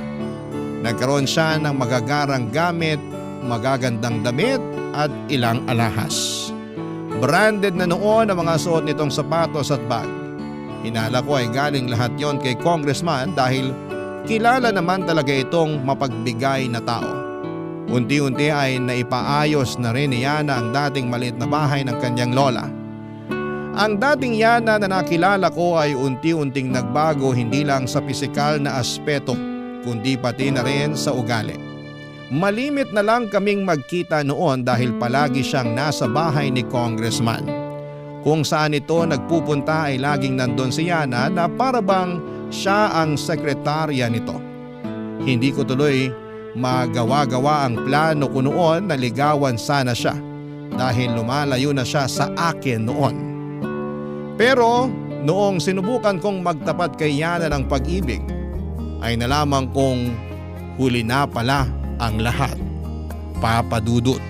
Nagkaroon siya ng magagarang gamit, magagandang damit at ilang alahas. Branded na noon ang mga suot nitong sapatos at bag. Hinala ko ay galing lahat yon kay Congressman dahil kilala naman talaga itong mapagbigay na tao. Unti-unti ay naipaayos na rin ni Yana ang dating maliit na bahay ng kanyang lola. Ang dating Yana na nakilala ko ay unti-unting nagbago hindi lang sa pisikal na aspeto kundi pati na rin sa ugali. Malimit na lang kaming magkita noon dahil palagi siyang nasa bahay ni Congressman. Kung saan ito nagpupunta ay laging nandun si Yana na para bang siya ang sekretarya nito. Hindi ko tuloy magawa-gawa ang plano ko noon na ligawan sana siya dahil lumalayo na siya sa akin noon. Pero noong sinubukan kong magtapat kay Yana ng pag-ibig ay nalaman kong huli na pala ang lahat. Papa Dudut.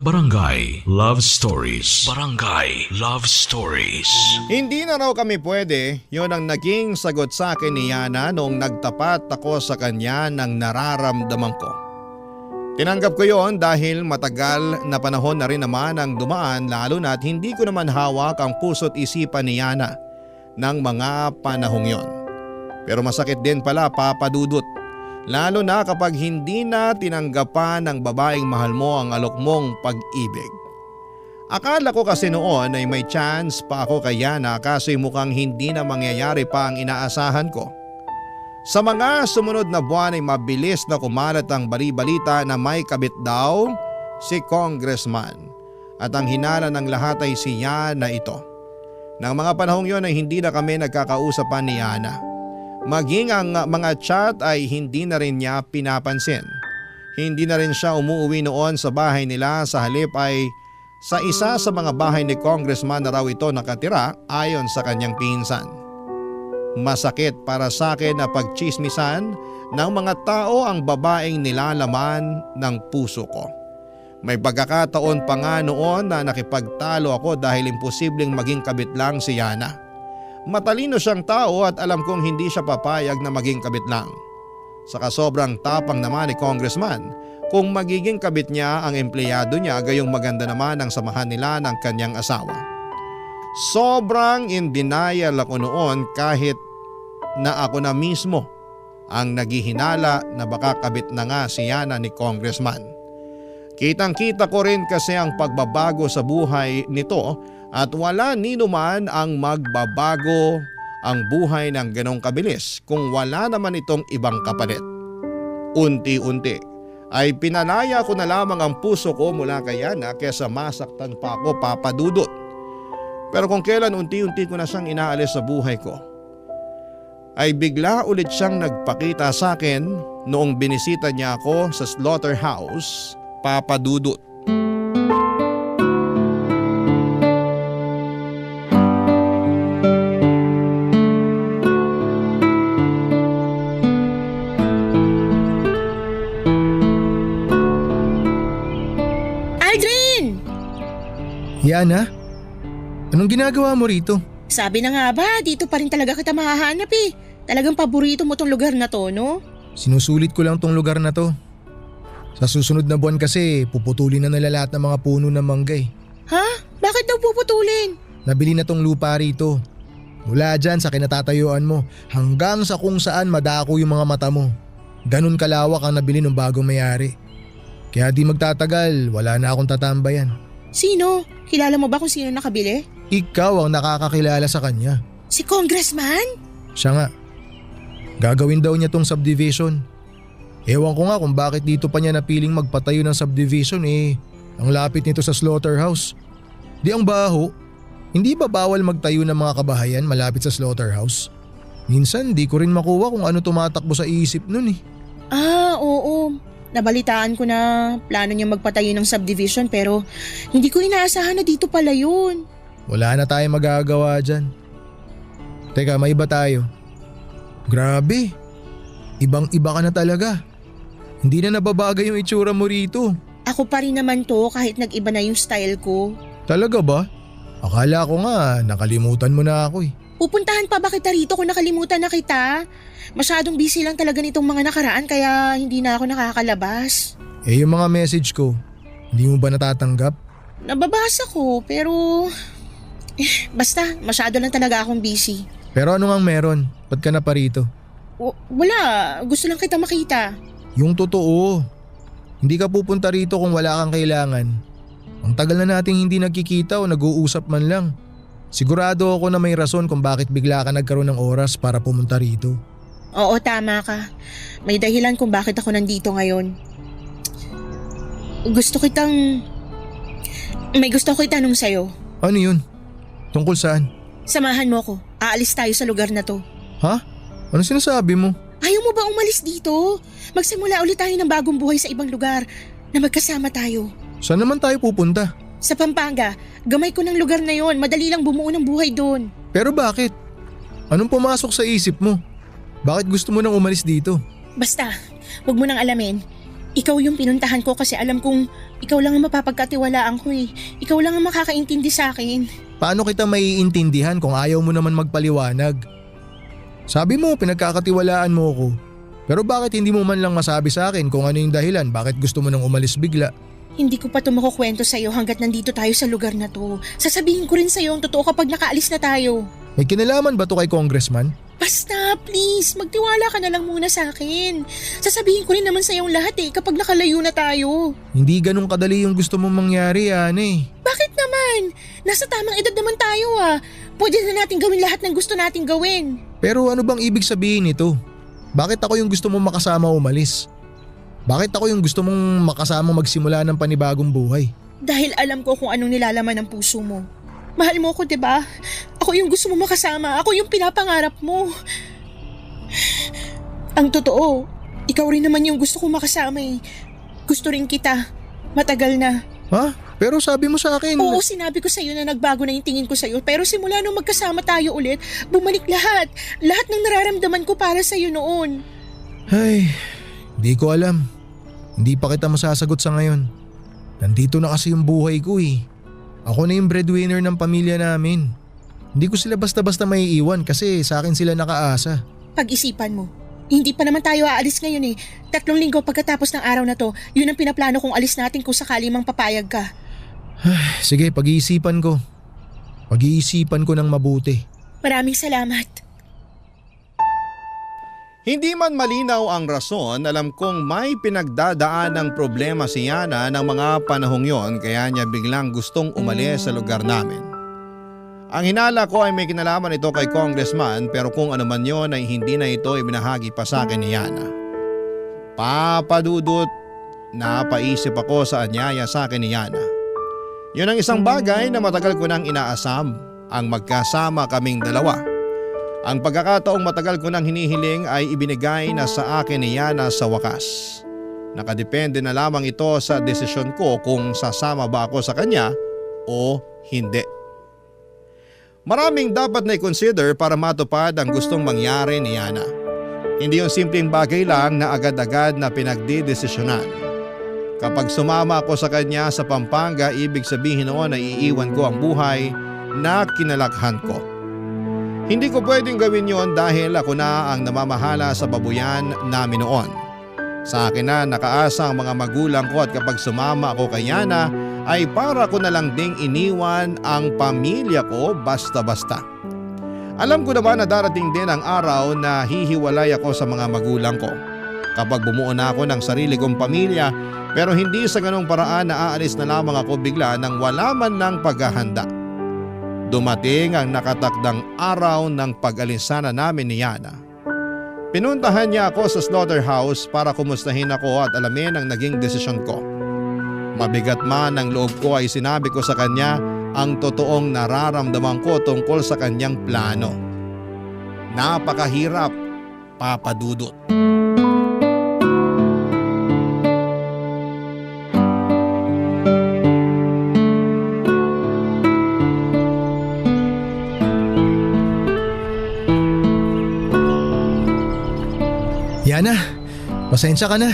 Barangay Love Stories. Barangay Love Stories. Hindi na raw kami pwede, yon ang naging sagot sa akin ni Yana noong nagtapat ako sa kanya ng nararamdaman ko. Tinanggap ko yon dahil matagal na panahon na rin naman ang dumaan lalo na't hindi ko naman hawak ang puso't isipan ni Yana ng mga panahong yon. Pero masakit din pala, Papa Dudut. Lalo na kapag hindi na tinanggapan ng babaeng mahal mo ang alok mong pag-ibig. Akala ko kasi noon ay may chance pa ako kay Yana kasi mukhang hindi na mangyayari pa ang inaasahan ko. Sa mga sumunod na buwan ay mabilis na kumalat ang bali-balita na may kabit daw si Congressman at ang hinala ng lahat ay si Yana ito. Nang mga panahong yon ay hindi na kami nagkakausapan ni Yana. Maging ang mga chat ay hindi na rin niya pinapansin. Hindi na rin siya umuwi noon sa bahay nila, sa halip ay sa isa sa mga bahay ni Congressman na raw ito nakatira ayon sa kanyang pinsan. Masakit para sa akin na pagchismisan ng mga tao ang babaeng nilalaman ng puso ko. May pagkakataon pa nga noon na nakipagtalo ako dahil imposibleng maging kabit lang si Yana. Matalino siyang tao at alam kong hindi siya papayag na maging kabit lang. Saka sobrang tapang naman ni Congressman kung magiging kabit niya ang empleyado niya gayong maganda naman ang samahan nila ng kanyang asawa. Sobrang in denial ako noon kahit na ako na mismo ang naghihinala na baka kabit na nga si Yana ni Congressman. Kitang-kita ko rin kasi ang pagbabago sa buhay nito at wala ninuman ang magbabago ang buhay ng ganong kabilis kung wala naman itong ibang kapalit. Unti-unti ay pinalaya ko na lamang ang puso ko mula kay Yana kesa masaktan pa ako, Papa Dudut. Pero kung kailan unti-unti ko na siyang inaalis sa buhay ko, ay bigla ulit siyang nagpakita sa akin noong binisita niya ako sa slaughterhouse, Papa Dudut. Aldrin! Yana, anong ginagawa mo rito? Sabi na nga ba, dito pa rin talaga kita mahahanap eh. Talagang paborito mo tong lugar na to, no? Sinusulit ko lang tong lugar na to. Sa susunod na buwan kasi puputulin na nila lahat ng mga puno ng manggay. Ha? Bakit daw puputulin? Nabili na tong lupa rito. Mula dyan sa kinatatayuan mo hanggang sa kung saan madako yung mga mata mo. Ganun kalawak ang nabili ng bagong may-ari. Kaya di magtatagal, wala na akong tatambayan. Sino? Kilala mo ba kung sino nakabili? Ikaw ang nakakakilala sa kanya. Si Congressman? Siya nga. Gagawin daw niya tong subdivision. Ewan ko nga kung bakit dito pa niya napiling magpatayo ng subdivision eh. Ang lapit nito sa slaughterhouse. Di ang baho. Hindi ba bawal magtayo ng mga kabahayan malapit sa slaughterhouse? Minsan di ko rin makuha kung ano tumatakbo sa isip nun eh. Ah, oo. Nabalitaan ko na plano niya magpatayo ng subdivision pero hindi ko inaasahan na dito pala yun. Wala na tayong magagawa dyan. Teka, may iba tayo. Grabe. Ibang-iba ka na talaga. Hindi na nababagay yung itsura mo rito. Ako pa rin naman to kahit nag-iba na yung style ko. Talaga ba? Akala ko nga nakalimutan mo na ako eh. Pupuntahan pa ba kita rito kung nakalimutan na kita? Masyadong busy lang talaga nitong mga nakaraan kaya hindi na ako nakakalabas. Eh yung mga message ko, hindi mo ba natatanggap? Nababasa ko pero basta masyado lang talaga akong busy. Pero ano ngang meron? Ba't ka na pa rito? Wala, gusto lang kita makita. Yung totoo. Hindi ka pupunta rito kung wala kang kailangan. Ang tagal na nating hindi nagkikita o nag-uusap man lang. Sigurado ako na may rason kung bakit bigla ka nagkaroon ng oras para pumunta rito. Oo, tama ka. May dahilan kung bakit ako nandito ngayon. May gusto ko itanong sa'yo. Ano yun? Tungkol saan? Samahan mo ko. Aalis tayo sa lugar na to. Ha? Ano sinasabi mo? Ayaw mo ba umalis dito? Magsimula ulit tayo ng bagong buhay sa ibang lugar na magkasama tayo. Saan naman tayo pupunta? Sa Pampanga, gamay ko ng lugar na yon. Madali lang bumuo ng buhay doon. Pero bakit? Anong pumasok sa isip mo? Bakit gusto mo nang umalis dito? Basta, wag mo nang alamin. Ikaw yung pinuntahan ko kasi alam kong ikaw lang ang mapapagkatiwalaan ko eh. Ikaw lang ang makakaintindi sa akin. Paano kita maiintindihan kung ayaw mo naman magpaliwanag? Sabi mo pinagkakatiwalaan mo ko. Pero bakit hindi mo man lang masabi sa akin kung ano yung dahilan bakit gusto mo nang umalis bigla? Hindi ko pa ito makukwento sa'yo hanggat nandito tayo sa lugar na to. Sasabihin ko rin sa'yo ang totoo kapag nakaalis na tayo. May kinalaman ba to kay Congressman? Basta, please, magtiwala ka na lang muna sa akin. Sasabihin ko rin naman sa'yo ang lahat kapag nakalayo na tayo. Hindi ganun kadali yung gusto mong mangyari, Ane. Bakit naman? Nasa tamang edad naman tayo Pwede na natin gawin lahat ng gusto nating gawin. Pero ano bang ibig sabihin nito? Bakit ako yung gusto mong makasama umalis? Bakit ako yung gusto mong makasama magsimula ng panibagong buhay? Dahil alam ko kung anong nilalaman ng puso mo. Mahal mo ako, diba? Ako yung gusto mo makasama. Ako yung pinapangarap mo. Ang totoo, ikaw rin naman yung gusto kong makasama Gusto rin kita. Matagal na. Ha? Pero sabi mo sa akin… Oo, sinabi ko sa'yo na nagbago na yung tingin ko sa'yo. Pero simula nung magkasama tayo ulit, bumalik lahat. Lahat ng nararamdaman ko para sa'yo noon. Ay, di ko alam. Hindi pa kita masasagot sa ngayon. Nandito na kasi yung buhay ko Ako na yung breadwinner ng pamilya namin. Hindi ko sila basta-basta maiiwan kasi sa akin sila nakaasa. Pag-isipan mo. Hindi pa naman tayo aalis ngayon 3 linggo pagkatapos ng araw na to, yun ang pinaplano kong alis natin kung sakali mang papayag ka. Sige, pag-iisipan ko. Pag-iisipan ko ng mabuti. Maraming salamat. Hindi man malinaw ang rason, alam kong may pinagdadaan ng problema si Yana ng mga panahong yon kaya niya biglang gustong umalis sa lugar namin. Ang hinala ko ay may kinalaman ito kay Congressman pero kung ano man yon ay hindi na ito ibinahagi pa sa akin ni Yana. Papadudot, napaisip ako sa anyaya sa akin ni Yana. Yun ang isang bagay na matagal ko nang inaasam, ang magkasama kaming dalawa. Ang pagkakataong matagal ko nang hinihiling ay ibinigay na sa akin ni Yana sa wakas. Nakadepende na lamang ito sa desisyon ko kung sasama ba ako sa kanya o hindi. Maraming dapat na i-consider para matupad ang gustong mangyari ni Yana. Hindi yung simpleng bagay lang na agad-agad na pinagdidesisyonan. Kapag sumama ako sa kanya sa Pampanga, ibig sabihin noon na iiwan ko ang buhay na kinalakhan ko. Hindi ko pwedeng gawin yon dahil ako na ang namamahala sa babuyan namin noon. Sa akin na nakaasa ang mga magulang ko at kapag sumama ako kay Yana ay para ko na lang ding iniwan ang pamilya ko basta-basta. Alam ko naman na darating din ang araw na hihiwalay ako sa mga magulang ko. Kapag bumuo na ako ng sarili kong pamilya pero hindi sa ganong paraan na aalis na lamang ako bigla nang wala man ng paghahanda. Dumating ang nakatakdang araw ng pag-alinsana namin ni Yana. Pinuntahan niya ako sa slaughterhouse para kumustahin ako at alamin ang naging desisyon ko. Mabigat man ang loob ko ay sinabi ko sa kanya ang totoong nararamdaman ko tungkol sa kanyang plano. Napakahirap, Papa Dudut. Yana, pasensya ka na.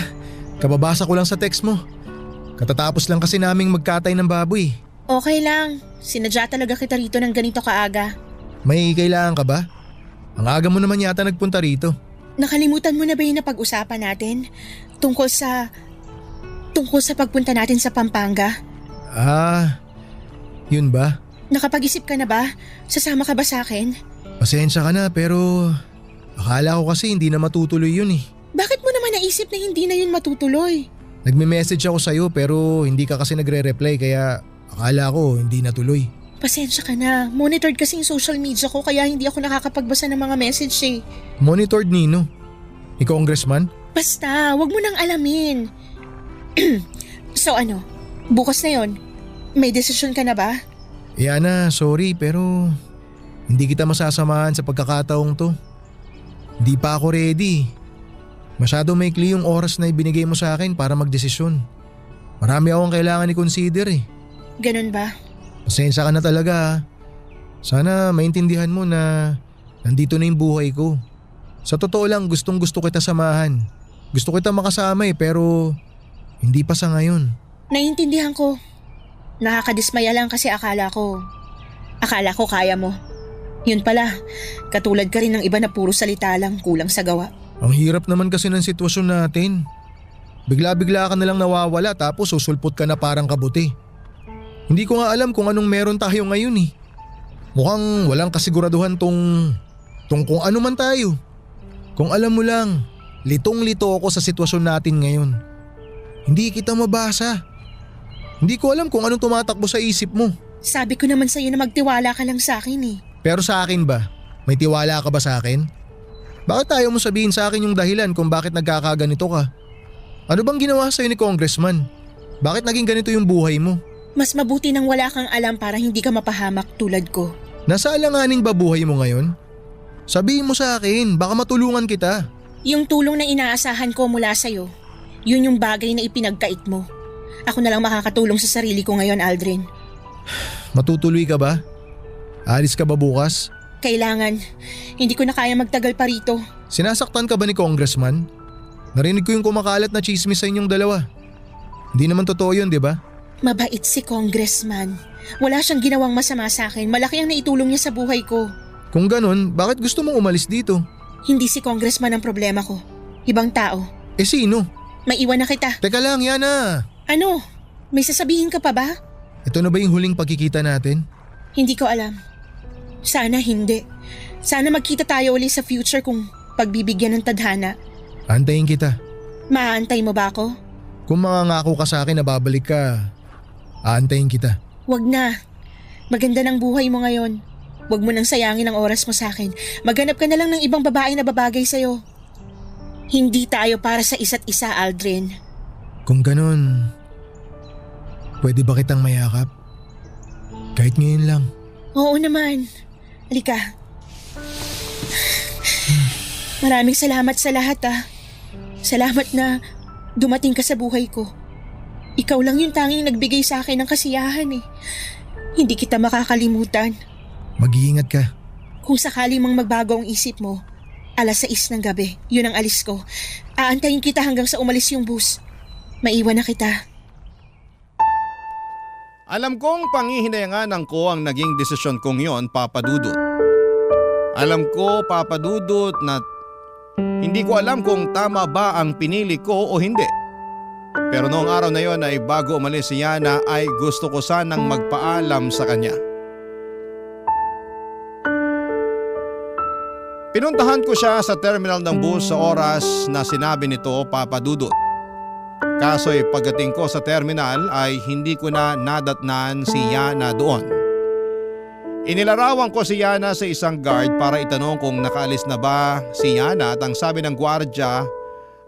Kababasa ko lang sa text mo. Katatapos lang kasi naming magkatay ng baboy. Okay lang. Sinadya talaga kita rito ng ganito kaaga. May kailangan ka ba? Ang aga mo naman yata nagpunta rito. Nakalimutan mo na ba yung napag-usapan natin? Tungkol sa pagpunta natin sa Pampanga? Ah, yun ba? Nakapag-isip ka na ba? Sasama ka ba sa akin? Pasensya ka na pero akala ko kasi hindi na matutuloy yun eh. Bakit mo naman naisip na hindi na yun matutuloy? Nagme-message ako sa'yo pero hindi ka kasi nagre-reply kaya akala ko hindi natuloy. Pasensya ka na. Monitored kasi yung social media ko kaya hindi ako nakakapagbasa ng mga message eh. Monitored nino? Ni Congressman? Basta, wag mo nang alamin. So ano, bukas na yon. May desisyon ka na ba? Yana, sorry pero hindi kita masasamahan sa pagkakataong to. Hindi pa ako ready. Masyado maikli yung oras na ibinigay mo sa akin para magdesisyon. Marami akong kailangan i-consider eh. Ganun ba? Pasensya ka na talaga ha. Sana maintindihan mo na nandito na yung buhay ko. Sa totoo lang gustong gusto kita samahan. Gusto kita makasama eh pero hindi pa sa ngayon. Naiintindihan ko. Nakakadismaya lang kasi akala ko kaya mo. Yun pala, katulad ka rin ng iba na puro salita lang, kulang sa gawa. Ang hirap naman kasi ng sitwasyon natin. Bigla-bigla ka na lang nawawala tapos susulpot ka na parang kabuti. Hindi ko nga alam kung anong meron tayo ngayon eh. Mukhang walang kasiguraduhan tong kung ano man tayo. Kung alam mo lang, litong-lito ako sa sitwasyon natin ngayon. Hindi kita mabasa. Hindi ko alam kung anong tumatakbo sa isip mo. Sabi ko naman sa'yo na magtiwala ka lang sa akin eh. Pero sa akin ba? May tiwala ka ba sa akin? Bakit ayaw mo sabihin sa akin yung dahilan kung bakit nagkakaganito ka? Ano bang ginawa sa'yo ni Congressman? Bakit naging ganito yung buhay mo? Mas mabuti nang wala kang alam para hindi ka mapahamak tulad ko. Nasa alanganin ba buhay mo ngayon? Sabihin mo sa akin, baka matulungan kita. Yung tulong na inaasahan ko mula sa'yo, yun yung bagay na ipinagkait mo. Ako na lang makakatulong sa sarili ko ngayon, Aldrin. Matutuloy ka ba? Alis ka ba bukas? Kailangan. Hindi ko na kaya magtagal pa rito. Sinasaktan ka ba ni Congressman? Narinig ko yung kumakalat na chismis sa inyong dalawa. Hindi naman totoo yun, di ba? Mabait si Congressman. Wala siyang ginawang masama sa akin. Malaki ang naitulong niya sa buhay ko. Kung ganun, bakit gusto mong umalis dito? Hindi si Congressman ang problema ko. Ibang tao. Eh sino? May iwan na kita. Teka lang, Yana. Ano? May sasabihin ka pa ba? Ito na ba yung huling pagkikita natin? Hindi ko alam. Sana hindi. Sana magkita tayo ulit sa future kung pagbibigyan ng tadhana. Antayin kita. Maaantay mo ba ako? Kung mangangako ka sa akin na babalik ka, aantayin kita. Wag na. Maganda ng buhay mo ngayon. Wag mo nang sayangin ang oras mo sa akin. Maghanap ka na lang ng ibang babae na babagay sa'yo. Hindi tayo para sa isa't isa, Aldrin. Kung ganun, pwede ba kitang mayakap? Kahit ngayon lang. Oo naman. Halika. Maraming salamat sa lahat Salamat na dumating ka sa buhay ko. Ikaw lang yung tanging nagbigay sa akin ng kasiyahan eh. Hindi kita makakalimutan. Mag-iingat ka. Kung sakaling mang magbago ang isip mo, 6:00 ng gabi, yun ang alis ko. Aantayin kita hanggang sa umalis yung bus. Maiwan na kita. Alam kong panghihinayangnan ko ang naging desisyon kong yon, Papa Dudut. Alam ko, Papa Dudut, na hindi ko alam kung tama ba ang pinili ko o hindi. Pero noong araw na yon ay bago umalis si Yana ay gusto ko sanang magpaalam sa kanya. Pinuntahan ko siya sa terminal ng bus sa oras na sinabi nito, Papa Dudut. Kaso'y pagdating ko sa terminal ay hindi ko na nadatnan si Yana doon. Inilarawan ko si Yana sa isang guard para itanong kung nakaalis na ba si Yana at ang sabi ng gwardya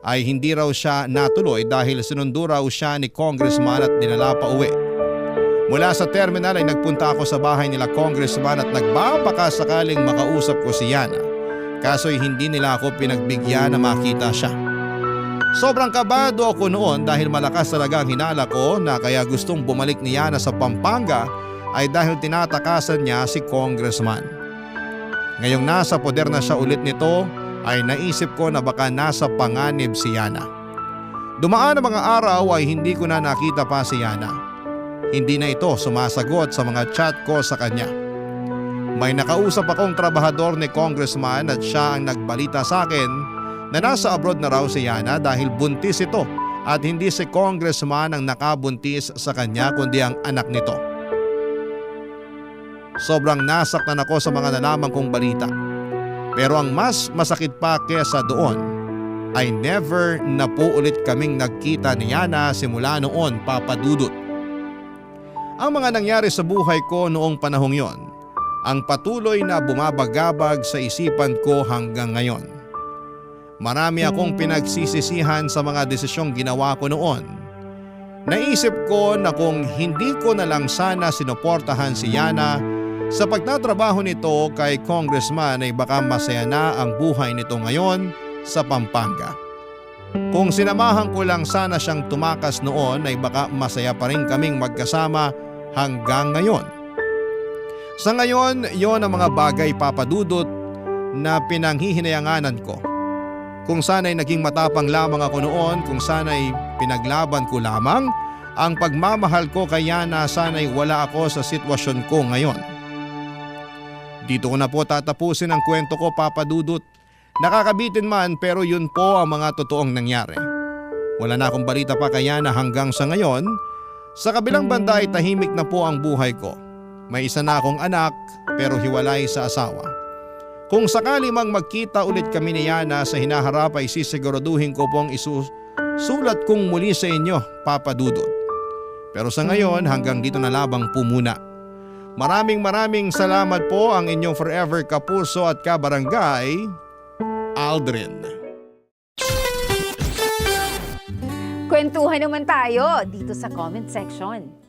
ay hindi raw siya natuloy dahil sinundo raw siya ni Congressman at dinala pa uwi. Mula sa terminal ay nagpunta ako sa bahay nila Congressman at nagbabaka sakaling makausap ko si Yana. Kaso'y hindi nila ako pinagbigyan na makita siya. Sobrang kabado ako noon dahil malakas talaga ang hinala ko na kaya gustong bumalik ni Yana sa Pampanga ay dahil tinatakasan niya si Congressman. Ngayong nasa poder na siya ulit nito ay naisip ko na baka nasa panganib si Yana. Dumaan ang mga araw ay hindi ko na nakita pa si Yana. Hindi na ito sumasagot sa mga chat ko sa kanya. May nakausap akong trabahador ni Congressman at siya ang nagbalita sa akin na nasa abroad na raw si Yana dahil buntis ito at hindi si Congressman ang nakabuntis sa kanya kundi ang anak nito. sobrang nasaktan ako sa mga nalaman kong balita. Pero ang mas masakit pa kesa doon ay never na po ulit kaming nagkita ni Yana simula noon, Papa Dudut. Ang mga nangyari sa buhay ko noong panahong yon ang patuloy na bumabagabag sa isipan ko hanggang ngayon. Marami akong pinagsisisihan sa mga desisyong ginawa ko noon. Naisip ko na kung hindi ko na lang sana sinuportahan si Yana sa pagtatrabaho nito kay Congressman ay baka masaya na ang buhay nito ngayon sa Pampanga. Kung sinamahan ko lang sana siyang tumakas noon ay baka masaya pa rin kaming magkasama hanggang ngayon. Sa ngayon, yon ang mga bagay, Papa Dudut, na pinanghihinayanganan ko. Kung sana'y naging matapang lamang ako noon, kung sana'y pinaglaban ko lamang ang pagmamahal ko kay Yana, sana'y wala ako sa sitwasyon ko ngayon. Dito ko na po tatapusin ang kwento ko, Papa Dudut. Nakakabitin man pero yun po ang mga totoong nangyari. Wala na akong balita pa kay Yana hanggang sa ngayon. Sa kabilang banda ay tahimik na po ang buhay ko. May isa na akong anak pero hiwalay sa asawa. Kung sakali mang magkita ulit kami ni Yana sa hinaharap ay sisiguraduhin ko pong isusulat kong muli sa inyo, Papa Dudut. Pero sa ngayon hanggang dito na labang po muna. Maraming salamat po, ang inyong forever kapuso at kabarangay, Aldrin. Kwentuhan naman tayo dito sa comment section.